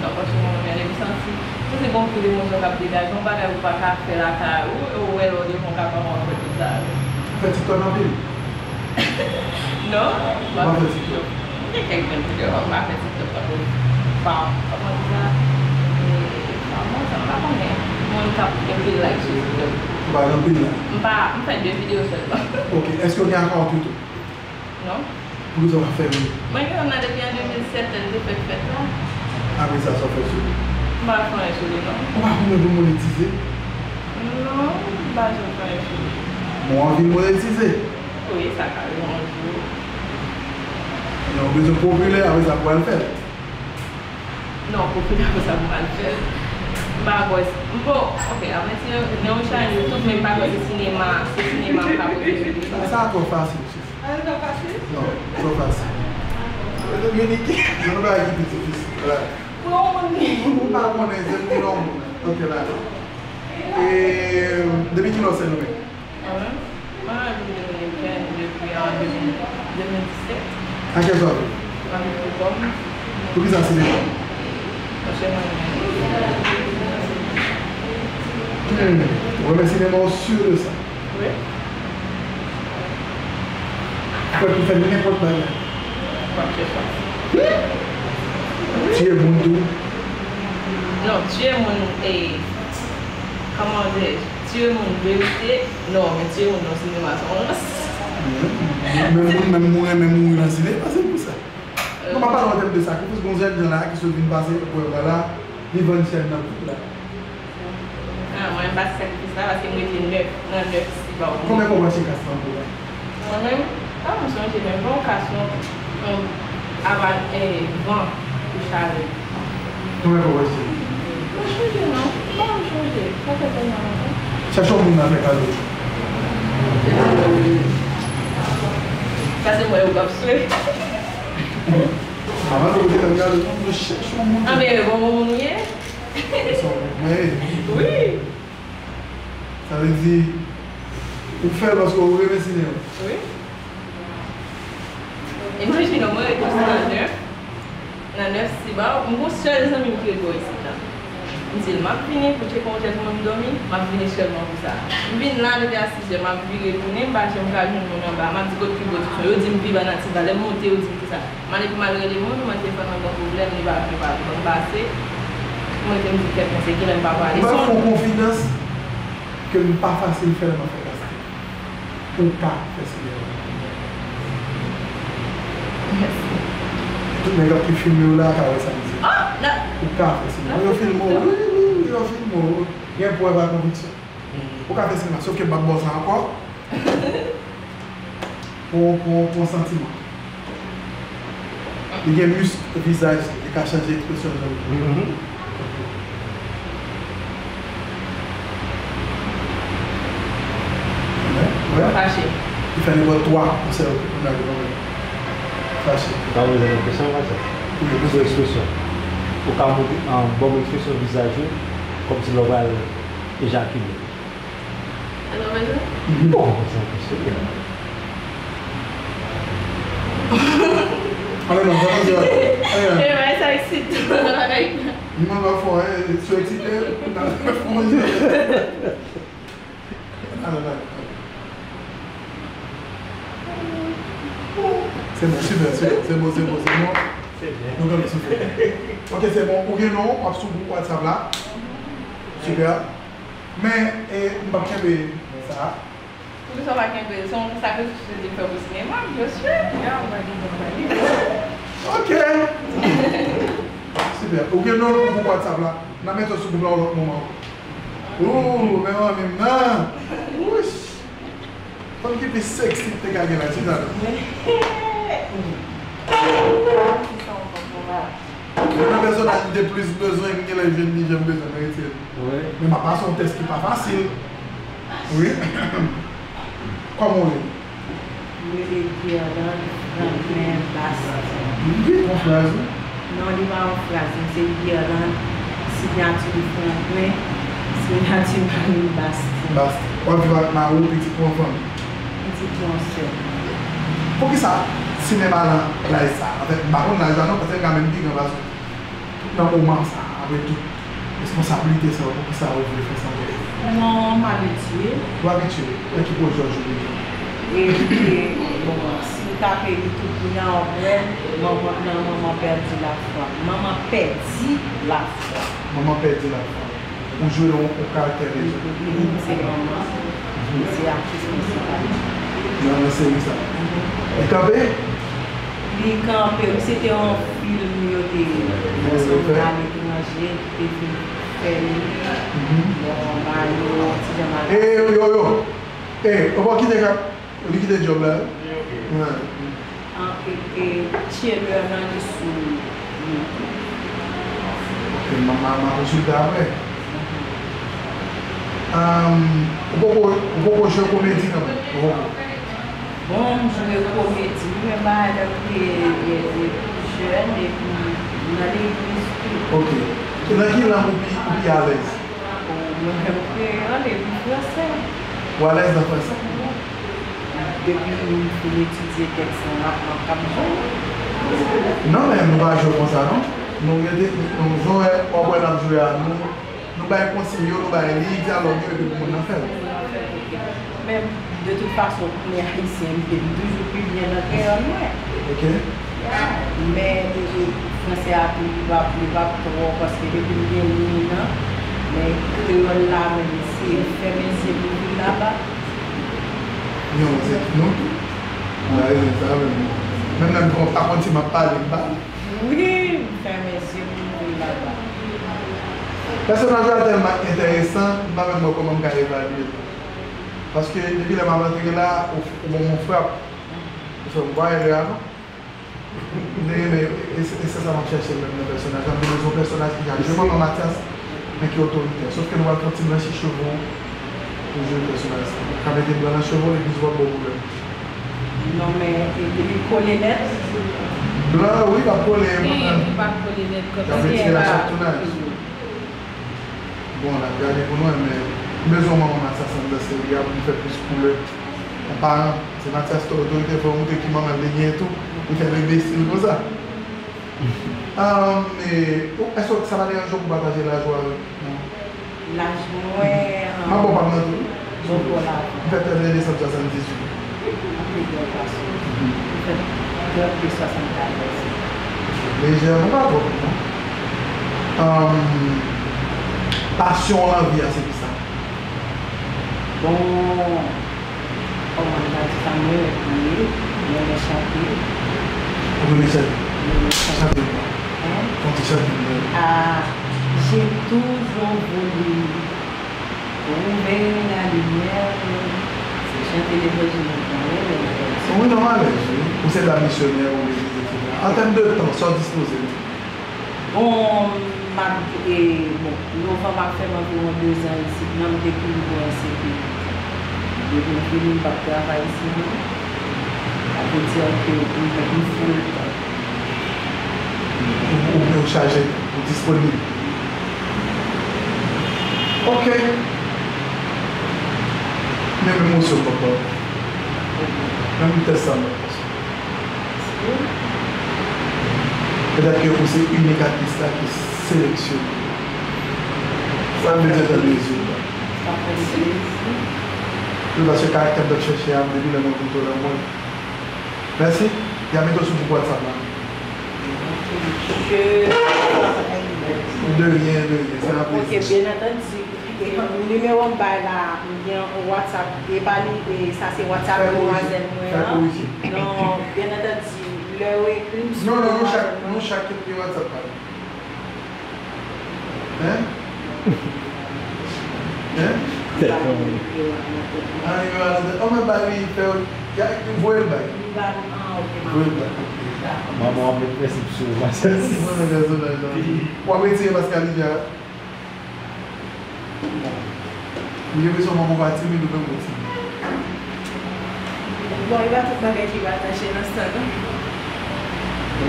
Paske mwen menm, m santi, m santi gon pil emosyon k ap degaje, yon bagay ou pa ka fè lakay ou, e ou wè lè w devan w kapab w ap fè tout sa yo. Ou fè TikTok anpil? Non, m pa fè TikTok. M gen kèk grenn videyo, m pa fè TikTok tankou fam, kòman di sa? E, fam, sa m pa konnen. Moun k ap gen pil like sou TikTok. Ou pa gen anpil like? M pa, m fè de videyo sèlman. Ok, èske w gen akawont YouTube? Non. Poukisa w pa fè youn? Mwen gen youn nan depi an de mil sèt, lè l te fèk fèt la. Apre sa, sa w fè sou li? M pa fè anyen sou li, non. Ou pa konnen pou monetize? Non, m pa janm fè anyen sou li. Bon, w anvi l monetize? Wi, sa ka rive yon jou. Men w bezwen popilè, apre sa pou al fè l. Non, popilè apre sa pou m al fè l. M pa kwè, m bon, ok, apre ti nan yon chay YouTube, men m pa kwè se sinema, se sinema m ka pote sou li. Sa twò fasil. Ah, li pa fasil? Non, twò fasil. Mwen, nou pa ki pi difisil la. Pou yon moun. Ou pa konnen, se pou yon moun. Ok, la. E, depi kilè w se nou menm? Mwen menm? Mwen menm, m te vin depi an de mil, de mil disèt. A kiyès w ap viv? Mwen viv pou kò m. Poukisa sinema? Paske mwen renmen. Hmm. Ou renmen sinema, ou si de sa? Wi. Ou prè pou fè nenpòt bagay. Kòm se sa. Tiye moun tou. Non, tiye moun, e, kòman di, tiye moun verite, non, men tiye moun nan sinema, se yon rans. Menm moun, menm moun, menm moun nan sinema, se pou sa. Non, m ap pale an tèm de sakrifis, gon jèn jan la ki sot vin pase eprèv la la, li vann chèn nan tout la. Ah, mwen pa sakrifis la, paske m rete nèf, nan nèf si ba w. Konbyen fwa w achte kas lan pou la? Mwen menm, pa m sonje, men bon, kas lan, yon, ava, eh, van pou chale. Konbyen fwa w achte? Mwen sonje non, pa m sonje, sa fè tèlman lontan. Chèche yon moun nan fè kado. Sa se mwen yo k ap swe. Maman, nou te fè kado, nou chèche yon moun. Ah, men bon, bon moun ou ye? Wi. Sa vle di, ou fè l paske ou renmen sinema. Wi. Imajine w, mwen ret nan nèf, nan nèf Cibao, m gon sèl zanmi m ki ret bò isit la. M di l, m ap vini pou tcheke yon jèt mwen m dòmi, m ap vini sèlman pou sa. M vin la depi a sis è, m ap vire tounen, m pa janm ka jwenn moun anba. M ap di, kote pi bò ti son? Yo di m pi ba nan ti va. Lè m monte, yo di m ki sa. M ale pou m al rele moun, mwen telefòn nan gen pwoblèm, li pa, li pa ban m pase. Mwen te m di kèt mwen, se kilè m pa prale. M ap fè w konfidans ke m pa fasil fè lè m ap fè kastèt. Ou ka fè sinema. Mèsi. Tout nèg k ap ki filme w la ka wè sa m di. Ou ka fè sinema. Yo filme w, wi, wi, wi, yo filme w. Gen prèv a konviksyon. Ou ka fè sinema, sòf ke m p ap ba w sa ankò. Pou, pou, pou santiman. Li gen misk vizaj li, li ka chanje ekspresyon jan li. Mhm. Wè, wè. Fache. Li fè nenpòt twa konsèy pou nèg yo. Fache. Ou pa bezwen ekspresyon, fache. Wi, bezwen ekspresyon. Ou ka montre, ah, bon ekspresyon vizaj ou, kòmsi lè w pral ejakile. Sa w bezwen? Bon, sa w bezwen. Ale non, sa w bezwen. Ale non. E, men sa eksite. Mwen pa fò, eh, si w eksite, ou ta fè fò. Ale, ale. Se bon, sipè, se bon, se bon, se bon, se bon. Nou kanpe sou fè. Ok, se bon. Ou gen non, w ap sou gwoup WhatsApp la. Sipè. Men, e, m p ap kenbe sa. Poukisa w pa kenbe l? Se yon sakrifis ou te fè pou sinema, byensi. Ya, m pa gen tan pale. Ok. Sipè. Ou gen non pou gwoup WhatsApp la. N a mete w sou gwoup la yon lòt moman. Ooh, men manmi m nan. Wouch. Fanm ki pi sexy ki te ka gen la, chita la. Ki sa w konprann la? Youn nan pèsonaj m te plis bezwen, m genlè jwenn li jan m bezwen, m retire l. Wi. Men m ap pase yon tès ki pa fasil. Wi. Kòman w rele? M rele Guirlande Franklin Bastien. Wi, yon fraz, wi. Non, li pa yon fraz, non, se Guirlande, siyati li Franklin, siyati mari m Bastien. Bastien. W ap viv ak mari w, pitit ou, yon fanmi? Pitit mwen, yon sèl. Poukisa sinema nan laj sa a? Anfèt, m pa konn laj la non, paske m ka menm pi gran pase w. Nan moman sa, apre tout responsablite sa yo, poukisa ou vle fè sa? Non, m abitye. Ou abitye? Nan ki pwojè w jodi a? E, e, bon, si m tape YouTube kounye a, w ap wè, manman, nan Manman pèdi lafwa. Manman pèdi lafwa. Manman pèdi lafwa. Ou jwe yon, yon karaktè deja? Wi, wi, m se manman. M se aktris prensipal. Nan, nan seri sa. Li kanpe? Li kanpe, wi, se te yon fim yo te fè sou aletranje, ki te fin fè li. Bon, ba yo ti jan mal. E, yo, yo, yo. E, ou pa kite kap, li kite djòb la, wi. Wi. An, e, e, trailer nan li sou YouTube. Ok, m a, m a, m a konsilte apre. Ahn, ou poko, ou poko jwe komedi kanmenm? Ou poko? Bon, m jwe komedi, wi, men bagay la te, te, te pi jèn, epi nan legliz tou. Ok. E nan ki lang ou pi, ou pi alèz? Bon, mwen menm kreyòl epi fransè. Ou alèz nan fransè? Depi m fin etidye tèks lan, m ap, m ap kab jwe. Non, men nou pa jwe konsa, non. Nou rete, nou, nou, w ap wè n ap jwe a, nou, nou bay konsiy yo, nou bay liy dyalòg yo, epi pou moun nan fè l. Men, de tout fason, kounye a ayisyen m ye, m toujou pi byen nan kreyòl mwen. Ok. Men, e, e, fransè a tou, li p ap, li p ap twò, paske depi m gen liy nan, men kreyòl la menm, se fèmen zye pou m vin laba. Non, men se nou tou. Ou nan rezon sa menm. Menm lè m pa konn si m ap pale, m pale. Wi, m fèmen zye pou m vin laba. Pèsonaj la tèlman enteresan, m pa menm wè kòman m ka evalye l. Paske depi lè m ap antre la, ou, ou ban m yon frap. Ou fè m kwaye lè a, non? M te renmen, e, e, e se sa m ap chèche menm nan pèsonaj la. M te bezwen yon pèsonaj ki ka jwe manman Matyas, men ki otoritè. Sòf ke nou pral fè yon ti blanchi cheve w pou jwe pèsonaj sa. Ou ka mete blan nan cheve w, legliz w ap ba w pwoblèm. Non, men, e, depi l kole nèt. Blan, wi, l ap kole. Gen, gen ki pa kole nèt, kòm si gen pa. Bon, n ap gade pou nou, men m bezwen manman Matyas anndan seri a pou m fè plis koulè. Yon paran, se Matyas te otorite, fò w montre ki manman l te genyen tou, pou fè l enbesil konsa. Ahn, e, ou, èske sa pa deranje w pou pataje laj ou avèk nou? Laj mwen, m ap ba w pa m nan tou, wi. Bon, bon, la. M fèt trèz desanm swasanndizuit. Anpil bèl gason. M fèt trannde swasannkatòz. Lejè, nou pa twòp, non. Ahn, pasyon w nan vi a, se ki sa? Bon, kòman m ta di sa, mwen renmen priye, mwen renmen chante. Ou renmen chante? Mwen renmen chante. Chante pou mwen. Hein? Fè yon ti chante pou mwen. Ah, j'ai toujours voulu trouver la lumière. Se chante levanjil mwen renmen, mwen renmen. Wi, non, m alèz, wi. Ou se dam misyonè, ou legliz, etsetera. An tèm de tan, sa w dispoze? Bon, m ap, e, bon, novanm ap fè m anviwon dezan isit la, m te pi lib an S C P. Depi m vini, m p ap travay isit non. Sa vle di ke m, m full tan. Ou, ou, ou chaje, ou disponib. Ok. Men, men emosyon m p ap ba w. Menm tès sa m p ap pase. Petèt ke ou se inik atis la ki seleksyone. Sa vle di tande rezilta. Wi, paske karaktè m t ap chèche a, depi lè mwen koute w la, mwen. Mèsi. Y a mete w sou gwoup WhatsApp la. De rien, de rien. Se yon plezi. Ok, byen antandi. E, nimewo m bay la, m gen yon WhatsApp, e pa li, e, sa se WhatsApp demwazèl mwen an. Non, byen antandi, lè yo ekri m sou demwazèl mwen. Non, non, nou chak, nou chak ki gen WhatsApp pa nou. Hein? Hein? Ah, nimewo a nan tèt. Oh, mwen ba li, fè, voye l bay. Voye l bay, ok. Manman w ap met prensip sou ou, pa sèl. Mwen renmen pèsonaj la. W ap retire mask a li, Jara? Bon. M gen enpresyon manman w pa timid, ou menm ou timid. Bon, e pa tout bagay ki pa tache nan san, non.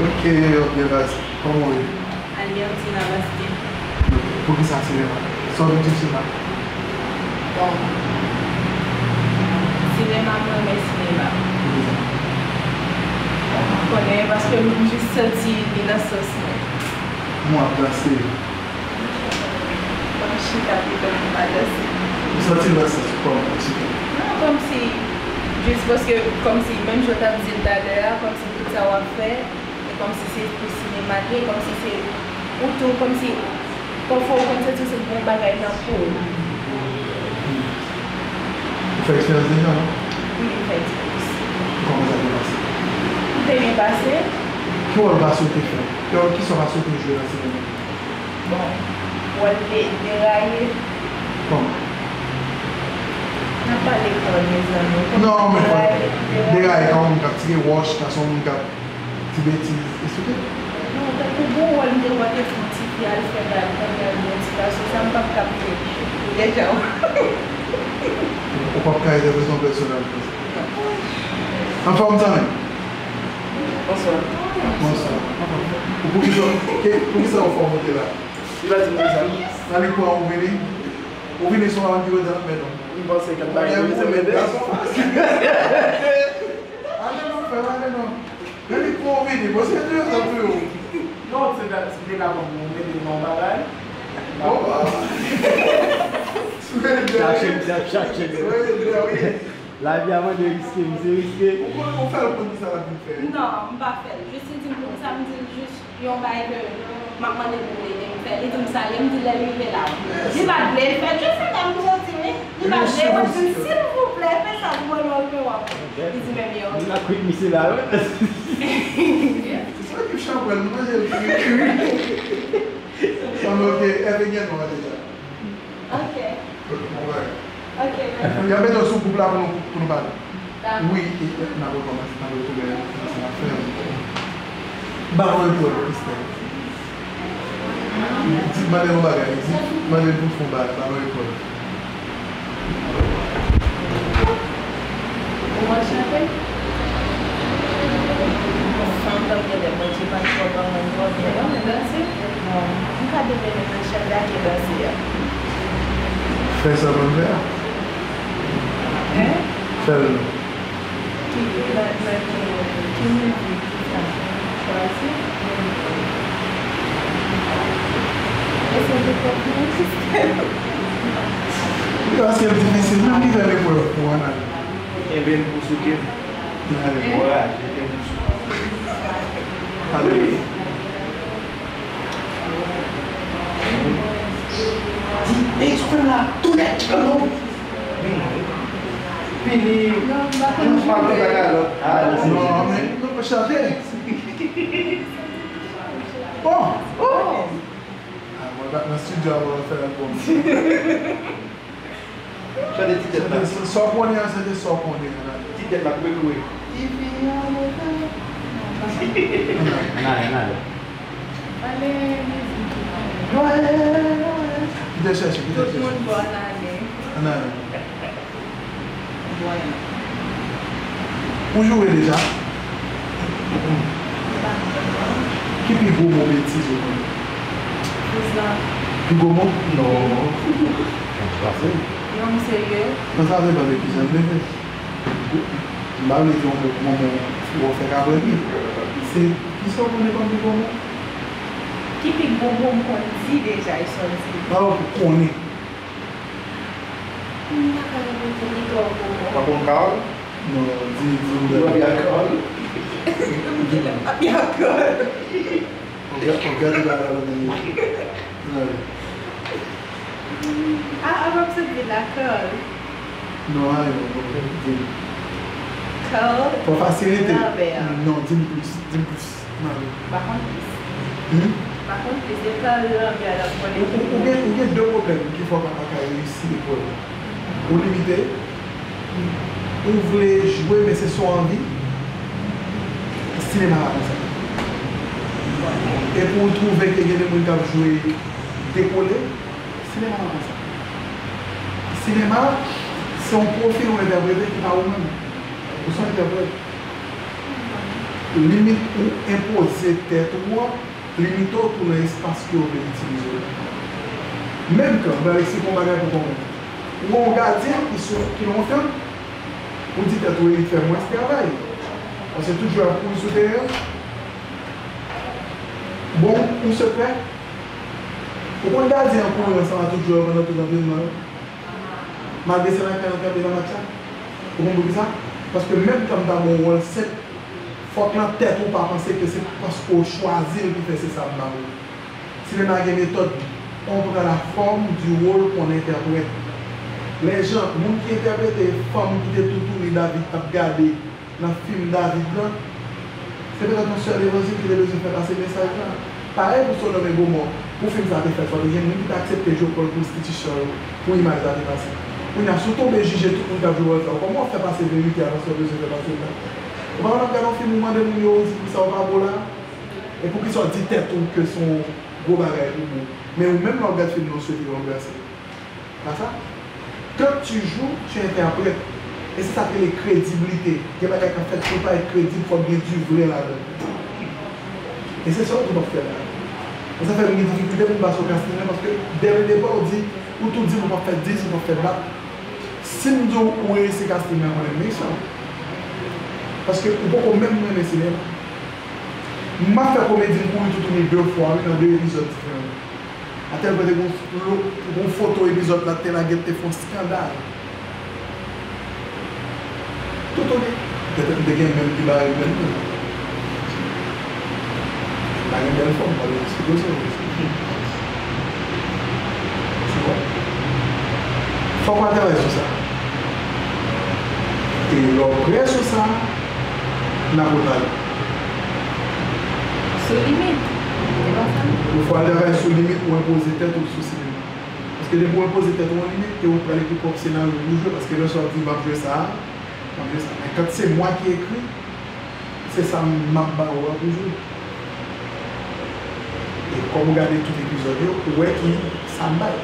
Ok, ok, baz. Kòman w ye? Aliantina Bastien. Ok. Poukisa sinema? Sa w vin sou sinema? Bon. Sinema, mwen renmen sinema. Poukisa? Bon, m konnen, paske m jis santi li nan sans mwen. Mwen ap danse. M ap chita pito pou m pa danse. Ou santi l nan sans ou kòman, eksplike m? Non, kòmsi, jis paske, kòmsi, menm jan w t ap di l talè a, kòmsi tout sa w ap fè, e kòmsi se pou sinema l ye, kòmsi se, ou tou, kòmsi, pafwa ou konn santi w se yon bagay nan po w. Ou fè eksperyans deja, non? Wi, m fè eksperyans. Kòman sa te pase? Li te byen pase. Ki wòl w ta swete fè? Ki wòl, kisa w ta swete jwe nan sinema? Bon, wòl de, deraye. Kòman? N ap pale kò, mezanmi. Non, men fò deraye, deraye. Deraye, kòman moun k ap tire wòch, kòman moun k ap Ti betiz, esplike. Non, tankou bon wòl m te wè te fè yon tifi al fè bal, kounye a l gen yon ti gason, sa m p ap kapte. Deja. Ou p ap ka entèprete yon pèsonaj konsa. Anfòm, zanmi? Bonswa. Bonswa. Anfòm. Ou poukisa, ke, poukisa ou fè w monte la? Li pa di m konsa. Nan li pran ou vini? Ou vini sou yon ki rete nan men nou. M panse kèk bagay pou li se mete. Gason fasil. Ale non, frè, ale non. Men li pran w vini, bon, se de zòt tou yo. Non, se ta, se te ka bon, mwen mete nan yon bagay. Bon. Chache, m ap chache. Wi, wi. Lavi a mande riske, misye riske. Ou konn, ou fè l konn ki sa l ap vin fè? Non, m pa fè l. Jis li di m konsa, m di l jis yon bagay ke m ap mande pou l ede m fè. Li di m sa l ye, m di l lè l rive la. Li pa t vle l fè, jis se kòm m soti, wi. Li pa vle, mwen di l, silvouplè, fè sa pou mwen, lè w rive w ap fè. Li di, men yo. M ap kwit misye la, wi. Se ekip chanpwèl, nou manje l kri, kri. Sa m ok, Ève gen non deja. Ok. Ok, bon bagay. Ok, mèsi. Y ap mete w sou gwoup la pou nou, pou nou pale. Dakò. Wi, e, e, n ap rekòmanse, n ap retounen nan sa n ap fè. Ba mwen epòl, Christelle. Di, mande yon bagay, di, mande l pou fè yon bagay, ba mwen epòl. Ou konn chante? Bon, fanm nan genlè Bondye pa t twò ban mwen twò byen non, men danse, bon, m ka deveni nan chante ak e danse a. Fè sa w konn fè a. Hein? Fè l non. Ki, nan, nan ki, ki mizik, ki sa? Chwazi? Eseye de konprann, Christelle. Paske l difisil, menm li fè l eprèv pou ann ale. Kenbe l pou souke l. Ann ale. Anraje, kenbe l souke l. Ale. Di, men eksprime la, tou nèt, non. Vini. Non, m pa konn chante. Non, men, non, chante. Bon. Oh. Ah, mwen pa nan estidyo a pou mwen fè albòm. Chante ti tèt la. Chante sa, sa w konnen an, chante sa w konnen an, ale. Ti tèt la, koupe koupe. Ti fi an leve. Ann ale, ann ale. Pale mizik ki konnen. Nwè, nwè. Kite chèche, kite chèche. Tout moun bò ann ale. Ann ale. Ou joure deja? Ki pi gwo mo betiz ou konnen? Pi gwo mo? Non. Non, m serye. Nan sa depann de kijan l leve. M pa vle di yon mo, yon mo twò fèk apre li. Se kisa w konnen kòm pi gwo mo? Ki pi gwo mo m konn di deja, e sa w di? Pale w konnen. M pa ka repete li twò gwo. Ou pa konn Carl? Non, di, di m. Ou pa byen Carl? M di l pa byen Carl. Ou gade, ou gade bagay la nan men. Nan men. Ah, ah, m ap sot vin la, Carl. Non, ayon, non, di m. Carl. Fò fasilite. Lambert. Non, di m plis, di m plis. Mari. M pa konn plis. Hmm? M pa konn plis, se Carl Lambert l ap konnen. Ou, ou, ou gen, ou gen de pwoblèm ki fè w pa ka reyisi eprèv ou. Ou limite, ou vle jwe, men se sa w anvi. Sinema pa konsa. E pou w twouve ke gen de moun k ap jwe dekole, sinema pa konsa. Sinema, se yon pwofil ou entèprete ki pa ou menm. Ou se yon entèprèt. Limit ou enpoze tèt ou an limite w tou nan espas ke w vle itilize w la. Menm jan, m pral eksplike w yon bagay pou konprann. Ou wè yon gadyen ki sou, ki lontan, ou di tèt ou, e li fè mwens travay. Paske tout jwè ap kouri sou teren an. Bon, ou se pè, Ou konn gadyen an kouri ansanm a tout jwè yo pandan tout antrenman yo? Malgre se nan kay yo kanpe nan match la? Ou konn poukisa? Paske menm tan m ta ba w wòl senp, fòk nan tèt ou pa panse ke se paske w chwazi l ki fè se sa m ba w. Sinema gen metòd li. On prend la forme du rôle qu'on interprète. Lè jan moun ki entèprete fanm ki te toutouni David t ap gade nan fim David lan, se petèt yon sè levanjil ki te bezwen fè pase mesaj la. Parèy pou Sodòm e Gomò, pou fim sa te fèt, fò te gen moun ki te aksepte jwe wòl pwostitisyon yo pou imaj la te pase. Kounye a, si w tonbe jije tout moun k ap jwe wòl sa yo, kòman w ap fè pase verite a nan sa w bezwen fè pase l la? Ou pa konn ap gade yon fim, ou mande moun yo, ou di pou sa w pa bo la? E poukisa w di tèt ou ke se yon gwo bagay pou ou? Men ou menm, lè w ap gad fim nan, w swete yo anbrase. Pa sa? Quand tu joues, tu interprètes. E se sa k rele krediblite. Gen bagay k ap fèt pou l parèt kredib, fòk gen du vrai ladan l. E se sa w tou p ap fè la. E sa fè m gen difikilte pou m pase w casting nan, paske dès le départ, ou di, ou tou di m ou p ap fè dis, ou p ap fè dat. Si m di w ou reyisi casting nan, konnen m reyisi l. Paske ou poko menm renmen sinema. M ap fè komedi, m kouri toutouni de fwa, wi, nan de epizòd diferan. Atèl pwen te gon lo-, gon foto epizòd la te lage te fè yon eskandal. Toutouni. Petèt m te gen menm ki bare menm tou. M pa gen bèl fòm, m pa gen ti koze. Tu vois? Fòk w al travay sou sa. E lè w prè sou sa, n ap repale. Sou limit. Se pa sa? Ou fò al travay sou limit ou enpoze tèt ou sou sinema. Paske depi w enpoze tèt ou yon limit, e ou pral ekri pwòp senaryo pou w jwe, paske lè sa w di, "M ap jwe sa a, m ap jwe sa a." Men kan se mwen ki ekri, se sa m ap ba ou a pou jwe. E kòm ou gade tout epizòd yo, ou wè ki sa m bay.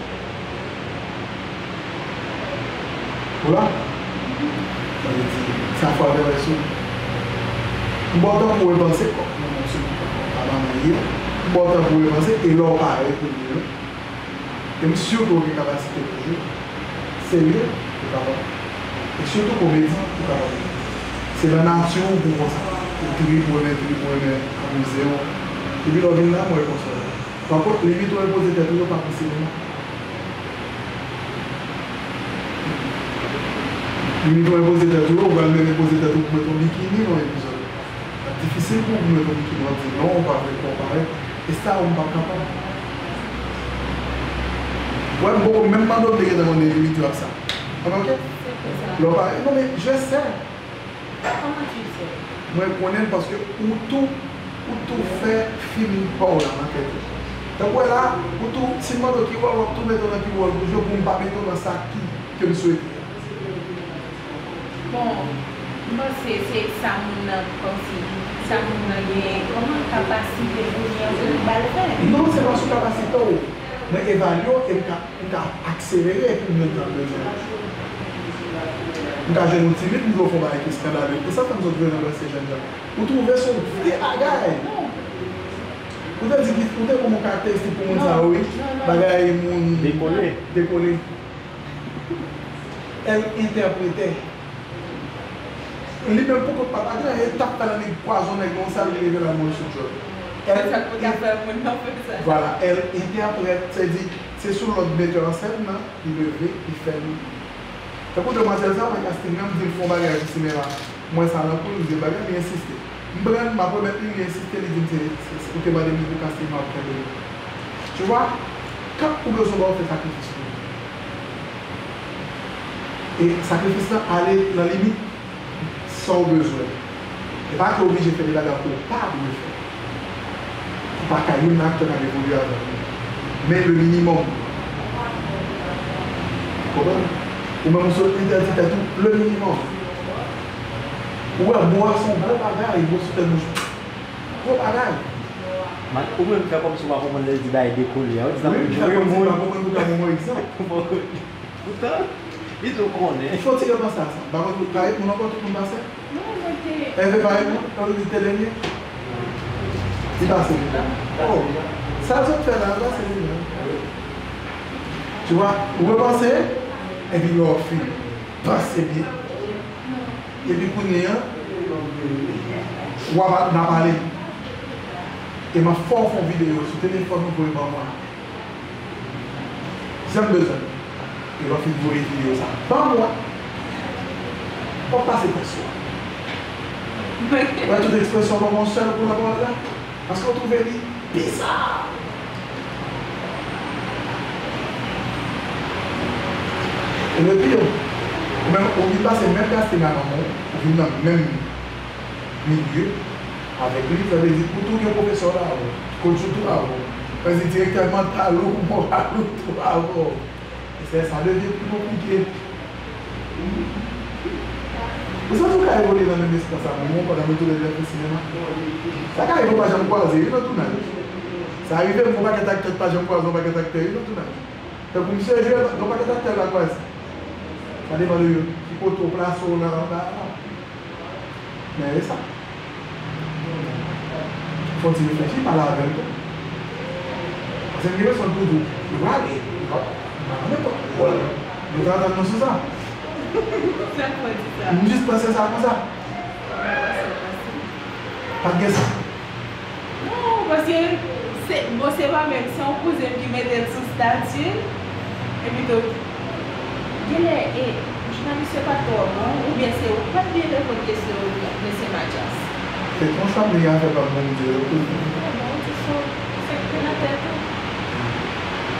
Ou la? Sa vle di, sa fò avè resou. M ba w tan pou w repanse, kòm yon moun sou pa manman ye. M ba w tan pou w repanse, e lè w pare pou l jwe. E m si ke w gen kapasite pou jwe. Serye, ou kapab. E sitou komedi, ou kapab. Se nan nati w pou konsa. Ou trip, ou renmen trip, ou renmen amize w. Epi lè w vin la, mwen konsa. Pankont, limit ou enpoze tèt ou yo pa pou sinema. Limit ou enpoze tèt ou yo, ou pral menm enpoze tèt ou pou mete yon bikini nan yon epizòd. L ap difisil pou ou pou mete yon bikini, w ap di non, ou pa vle kò w parèt. E sa, ou m p ap kapab. Wè, m poko menm mande w, m te gentan konnen limit yo ak sa. Konprann, oke? Se pou sa. Lè w pa, non, men je sais. Kòman tu sais? Mwen konnen l paske ou tou, ou tou fè fim pa w la nan tèt ou. Tankou wè la, ou tou, si m mande w ki wòl, w ap tou mete w nan ki wòl pou jwe pou m pa mete w nan sa ki, ke m swete a. Bon, m panse se sa moun nan panse, sa moun nan gen kòman kapasite pou li an pou li ba l fè. Non, se pa sou kapasite w. Mwen evalye w e m ka, m ka akselere pou m jwenn sa m bezwen. M ka jwenn yon ti lit, m di w fè yon bagay ki eskandale. E sa fè m sot vle ranplase jèn jan. Ou twouve se yon vye bagay. Ou te di ki, ou te ban m yon karakteristik pou moun sa yo, wi. Bagay moun dekole. Dekole. Elle interprétait. Li menm poko pa t gen anyen, t ap fè nan li pwazon nèg nan yon sal, li leve la mò sou djòl. Sa k pou ta fè moun nan fè sa. Vwala, elle interprète, se di, se sou lòd metè an sèn nan, li leve, li fè li. Tankou demwazèl sa, nan casting nan, m di l fè yon bagay pou sinema. Mwen sa nan kou l, m di l bagay, li ensiste. M pran l, m ap remèt li, li ensiste, li di m se, se, se, ou te mande m pou casting, m ap kenbe li. Tu vois, kan ou bezwen ba w fè sakrifis pou li. E sakrifis lan ale nan limit sa w bezwen. E pa ke w oblije fè de bagay ke w pa dwe fè. Ou pa ka youn nan aktè k ap evolye avè w. Men le minimòm. Konprann? Ou menm ou sot entèdi tèt ou le minimòm. Ou wè, bo a se yon gwo bagay, bo sou tèt bouch. Gwo bagay. Man, ou menm fè kòmsi w pa konprann lè l di bagay dekole a. Ou di sa pou jwe moun. Wi, m pa konprann, m pa konprann pou ta ban yon egzanp. Poutan, li tou konnen. Fò ti repanse a sa. M pa konn, parèt moun ankò, tout moun pase. Non, mwen te. Ève parèt moun, kan li te dènye. Li pase li. Oh, sa l sot fè la, l pase li menm. Tu vois, ou repanse, epi lè w fin, panse byen. Epi kounye a, w ap nan pale. E m ap fè w fè yon videyo sou telefòn ou voye ban mwen. Sa m bezwen. E lè w fin voye videyo sa a ban mwen, w ap pase tès ou a. Ou wè tout ekspresyon ban mwen sèl pou lapawòl la. Paske w twouve li biza. E le pi yo, ou menm, ou vin pase menm kastig a manman w, ou vin nan menm milye avèk li, sa vle di ou tou gen pwofesè w la avè w, coach ou tou avè w. Sa vle di direktè mantal ou, moral ou tou avè w. E se sa devyen pi konplike. Ou santi w ka evolye nan menm espas a manman w pandan nou toulède fè sinema? Sa ka rive w pa janm kwaze wi nan tounaj. Sa rive m wè yon pakèt aktè k pa janm kwaze yon pakèt aktè wi nan tounaj. Tankou misye jwe yon pakèt aktè l pa kwaze. Sa depann de ki kote w plase w nan, nan, nan. Men e sa. Fò w ti reflechi, pale avè l tou. Paske m gen enpresyon l toujou, li prale, li pa, li pa nan nenpòt wòl. Nou te antann nou sou sa. Sa k fè w di sa? M jis panse sa konsa. Pa t gen sa. Non, paske se, bon, se pa menm, se yon kouzen m ki mete l sou stati l. Epi tou, genlè, e, jounalis yo pa t twò bon, oubyen se ou k pa t byen reponn kesyon mesye Mathias? Se konsa m ye, afè pa m, Bondye, yo konnen. Bon, se sa, se k te nan tèt ou.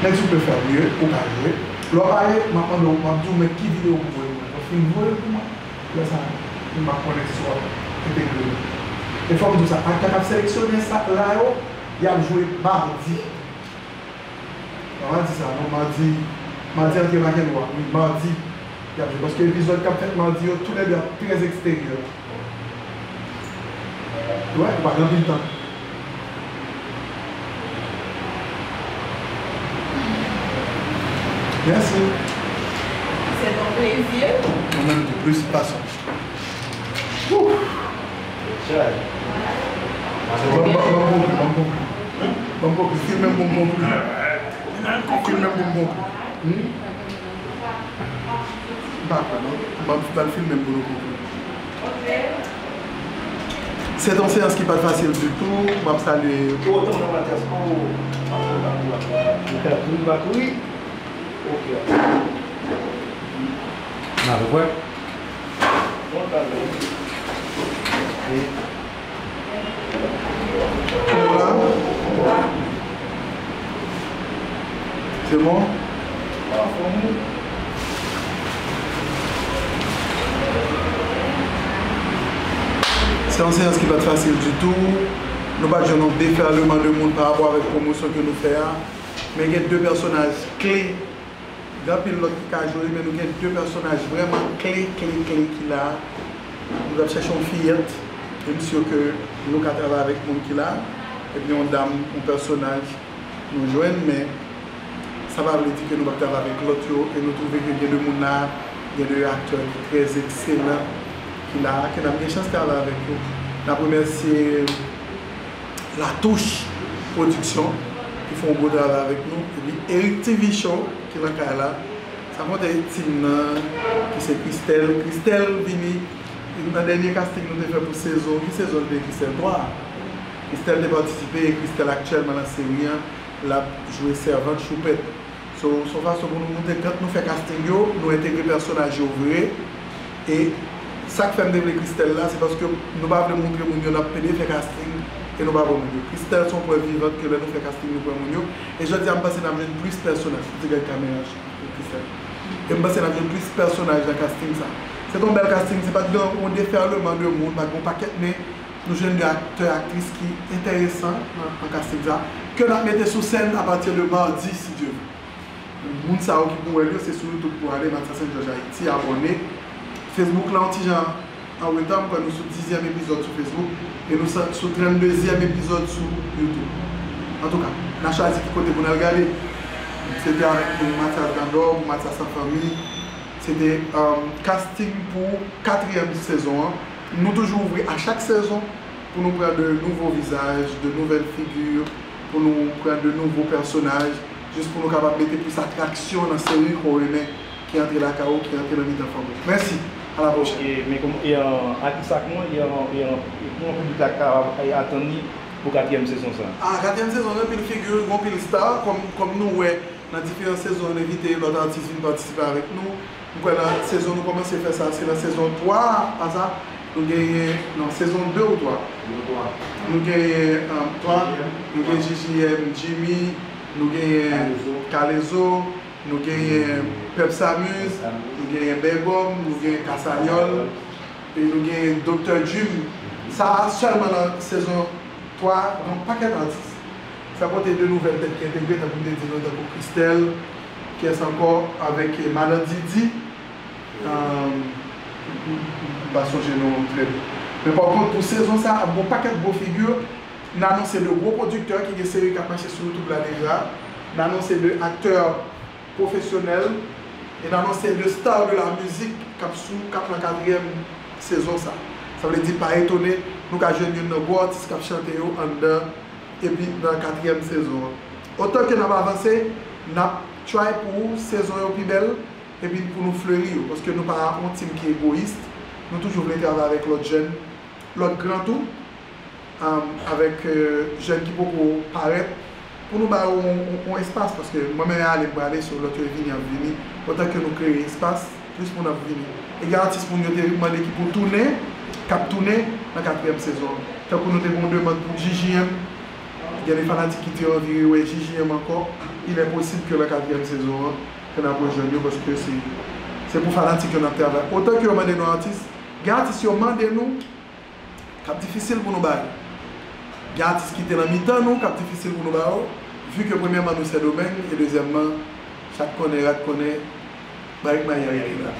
Men tu peux faire mieux, ou ka jwe. Lè w pare, m ap mande w, m ap di w, men ki videyo pou voye pou mwen. Lè w fin voye l pou mwen, lè sa a, m ap konnen si w ap entegre l. E fò m di w sa, aktè k ap seleksyone sa la yo, y ap jwe madi. Mwen pa di sa, non, madi, madi antre makèt nwa, wi, madi, y ap jwe. Paske epizòd k ap fèt madi yo, toulède ap trè eksteryè. Wi, ou pa gen anpil tan. Mèsi. Se ton plezi. Mwen menm tou, plis pasyon. Wouh! Chay. Ban m, ban m, ban m konkli, ban m konkli. Ban m konkli, filme m pou m konkli. Filme m pou m konkli. Hmm? M pa kwè, non. Ban m, ban m filme m pou nou konkli. Se t yon seyans ki pa t fasil ditou. M ap salye. Ou otan nan Matyas, oh, m ap fè bakou la. Ou fè kouri, bakouri. Ok. N a pou kwè. Voilà. C'est bon? Se yon seyans ki pa t fasil ditou. Nou pa t jwenn yon defèleman de moun pa rapò avèk pwomosyon ke nou fè a. Men gen de pèsonaj kle. Gen anpil lòt ki ka jwe, men nou gen de pèsonaj vrèman kle, kle, kle ki la. Nou t ap chèche yon fiyèt, e m si ke nou ka travay avèk moun ki la. Epi yon dam, yon pèsonaj nou jwenn, men sa pa vle di ke nou p ap travay avèk lòt yo, e nou twouve ke gen de moun la, gen de aktè ki trè ekselan ki la, ke n ap gen chans travay avèk yo. N ap remèsye Latouch Pwodiksyon ki fè yon gwo travay avèk nou. Epi Eric T V Show ki nan kay la. Sa konte tim nan ki se Christelle. Christelle vini nan dènye casting nou te fè pou sezon. Ki sezon l te ye? Christelle twa. Christelle te patisipe e Christelle aktyèlman nan seri an. L ap jwe sèvant Choupèt. So, se yon fason pou nou montre, kan nou fè casting yo, nou entegre pèsonaj yo vre. E sa k fè m te vle Christelle la, se paske nou pa vle montre moun yo n ap pede fè casting e nou pa pran moun yo. Christelle se yon prèv vivant ke lè nou fè casting, nou pran moun yo. E jodi a, m panse n ap jwenn plis pèsonaj. Fout ti gad kamera, Christelle. E m panse n ap jwenn plis pèsonaj nan casting sa. Se te yon bèl casting, se pa t gen yon defèleman de moun, pa t gen yon pakèt, men nou jwenn de aktè, aktris ki enteresan nan, nan casting sa, ke n ap mete sou sèn apati de madi, si Dye vle. Moun sa yo ki pou wè l yo, se sou YouTube pou ale, Mathias Saint Georges Haïti, abòne. Facebook la, yon ti jan an reta, m kwè nou sou dizyèm epizòd sou Facebook, e nou sa, sou tranndezyèm epizòd sou YouTube. Antouka, n a chwazi ki kote pou n al gade. Se te avèk nou, Mathias Dandor, pou Mathias San Fanmi. Se te, um, casting pou katriyèm sezon an. Nou toujou ouvri a chak sezon pou nou pran de nouvo vizaj, de nouvèl figi, pou nou pran de nouvo pèsonaj, jis pou nou kapab mete plis atraksyon nan seri ke w renmen, ki antre lakay ou, ki antre nan mitan fanmi w. Mèsi, a la pwochèn. Ok, men kòm, e, an, atis sa kòman, e, an, e, an, e kòman piblik la ka, e, atann li pou katriyèm sezon sa? A, katriyèm sezon, gen anpil figi, gen anpil star, kòm, kòm nou wè, Nan diferan sezon, nou envite lòt atis vin patisipe avèk nou. M kwè nan sezon nou kòmanse fè sa, se nan sezon twa a, pa sa? Nou genyen, non, sezon de ou twa? Sezon twa. Nou genyen, um, twa. J J M. Nou gen J J M, Jimmy, nou genyen Kalezo. Kalezo, nou genyen Pep Samuz, Pep Samuz. Nou genyen Bègòm, nou genyen Kasayòl, e nou genyen Doktè Jim. Sa a sèlman nan sezon twa, yon pakèt atis. San konte de nouvèl tèt ki entegre, tankou m te di nou, tankou Christelle, kiyès ankò, avèk, eh, Madan Didi. Ahn, m pa sonje non trè byen. Men pa kont, pou sezon sa a, ap gen yon pakèt gwo figi. N anonse de gwo pwodiktè ki gen seri k ap mache sou YouTube la deja. N anonse de aktè pwofesyonèl. E n anonse de star de la mizik k ap sou, k ap nan katriyèm sezon sa. Sa vle di, pa etone, nou ka jwenn youn nan gwo atis k ap chante yo anndan epi nan katriyèm sezon an. Otan ke n ap avanse, n ap try pou sezon yo pi bèl, epi pou nou fleri yo, paske nou pa yon team ki egoyis, nou toujou vle travay avèk lòt jèn, lòt gran tou, um, avèk, euh, jèn ki poko parèt, pou nou ba yo yon, yon, yon espas, paske mwen menm ale, m prale, so lòt yo vini, y ap vini, otan ke nou kreye espas, plis moun ap vini. E gen atis moun yo te mande ki pou tounen, k ap tounen nan katriyèm sezon an. Tankou nou te gen yon demann pou J J M, gen de fanatik ki te anvi wè J J M ankò. Il est possible que nan katriyèm sezon an, ke n ap rejwenn yo, paske se, se pou fanatik yo n ap travay. Otan ke yo mande nou atis, gen atis yo mande nou, k ap difisil pou nou ba yo. Gen atis ki te nan mitan nou, k ap difisil pou nou ba yo, vi ke premyèman nou Sendomeng, e dezyèmman, chat konnen, rat konnen, bagay k mayi a rete la.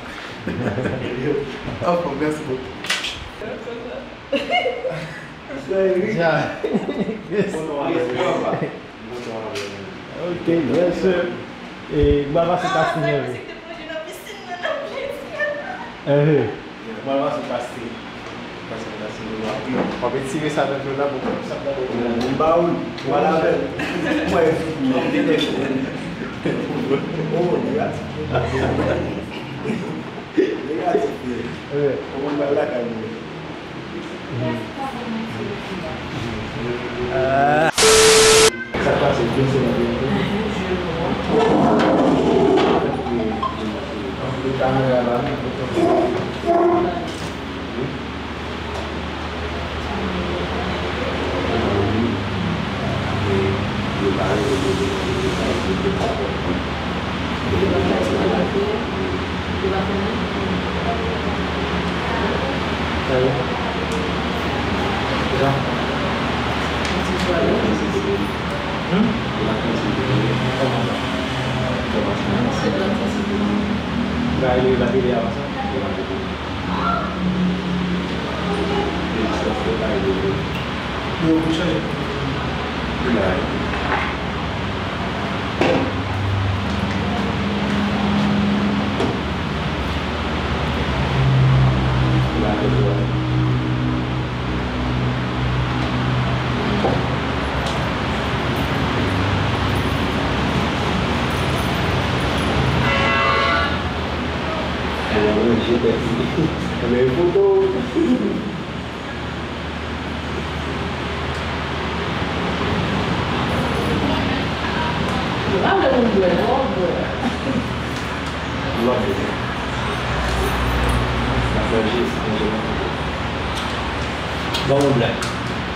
Anfòm, mèsi bokou. Ja. Ok, yes sir. E, m pral pase pase nève. Ehe. Mwen, mwen se pase. Pase, pase, nou va pi. W ap etire sa nan dlo la pou konn sa pral. M ba ou l. Mwen avè l. Mwen, mwen, mwen. Oh, negatif. Negatif. Wi. Kòman m pral lakay mwen? Ah. Sa k pase, vin se nan vin. Kamera la, Yo, pou chanje. Mwen ranje tèt li. Mwen foto. Yo pa vle moun bwè non, bwè. Lòt de. Sa fè jis, manje nan foto. Ban mwen blè.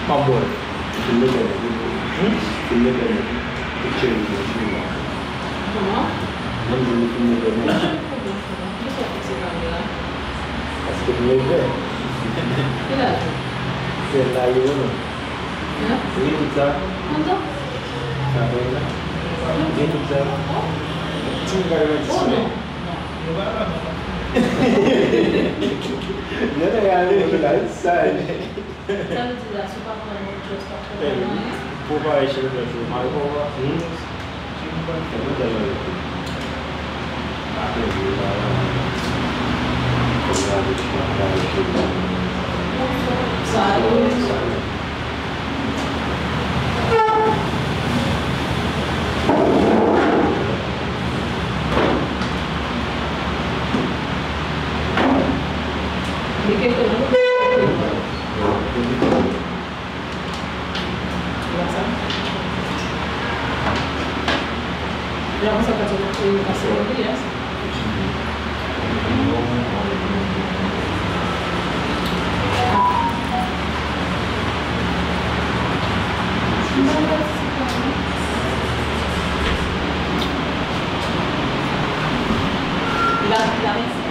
Pa bwè. Fin mete nèg wi. Fin mete nèg wi. Picture wi, manje wi. Kòman? Mwen di nou fin mete nèg. Kisa w fikse kamera? Paske m leve. Kilè l? Kilè l la ye non? Hein? Wi, tout sa. Kontan? Sa fè la. Wi, tout sa. Oh. Ti bagay la. Oh, non. Non. Non, non, non, non, non, sa. Sa vle di la, si w pa pran yon dress, pa pran anyen? Pou w pa wè cheve blanch ou, mari pa w la. Hmm? Sa yo. Li kete nou. Konsa. Jan konsa pa ti e pase yon pi, yes. Li la, li la mèsi.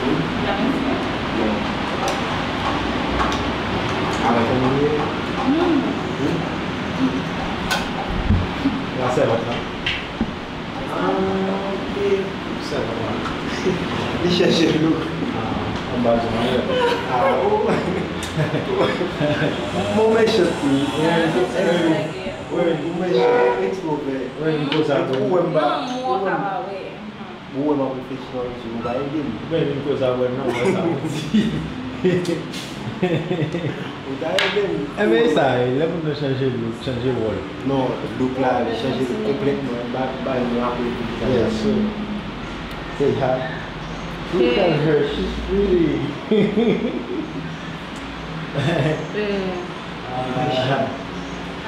Li la mèsi. Avèk yon manje? Hmm. La sèvant la. Ah, ok. Sa va. Li chèche look. Ah, anba di mwen. Ah, oh. Mwen mechan tou. Wi, mwen mechan, ekstrovè. Wi, m koze avè w. Ou wè m pa. Non, mwen ka pa wè. Ou wè m ap reflechi nan yon ti, ou pa ede m. Ou pa vin koze avè m non, mwen sa pou di. Ou ta ede m. Enben, e sa, e, lè moun nan chanje look, chanje wòl. Non, look la, li chanje look konplètman. Ba, ba, nou apre pou sa. Yes, sir. Say hi. Look at her, she's pretty. Eh. Ah.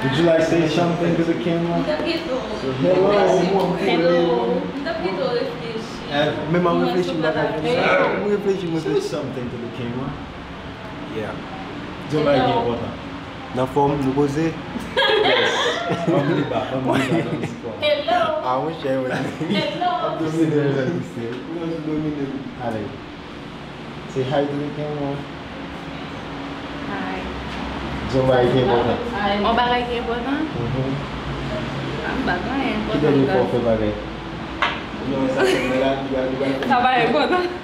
Would you like to say something to the camera? M t ap pito. Hello. Hello. M t ap pito reflechi. Eh, men m ap reflechi, m pa ka jwenn sa. M reflechi, m reflechi. Say something to the camera. Yeah. Di yon bagay ki enpòtan. Nan fòm, nou poze? Yes. Ban m li ba, ban m li ba, ban m li ba. Hello. Ah, monchè, wi. Hello. Ap domine. Domine, domine. Ale. Say hi to the camera. Hi. Di yon bagay ki enpòtan. Hi. Yon bagay ki enpòtan? Mhm. Ah, m pa gen anyen enpòtan. Ki dènye fwa w fè bagay? Non, sa se la, li ba, li ba. Sa pa enpòtan.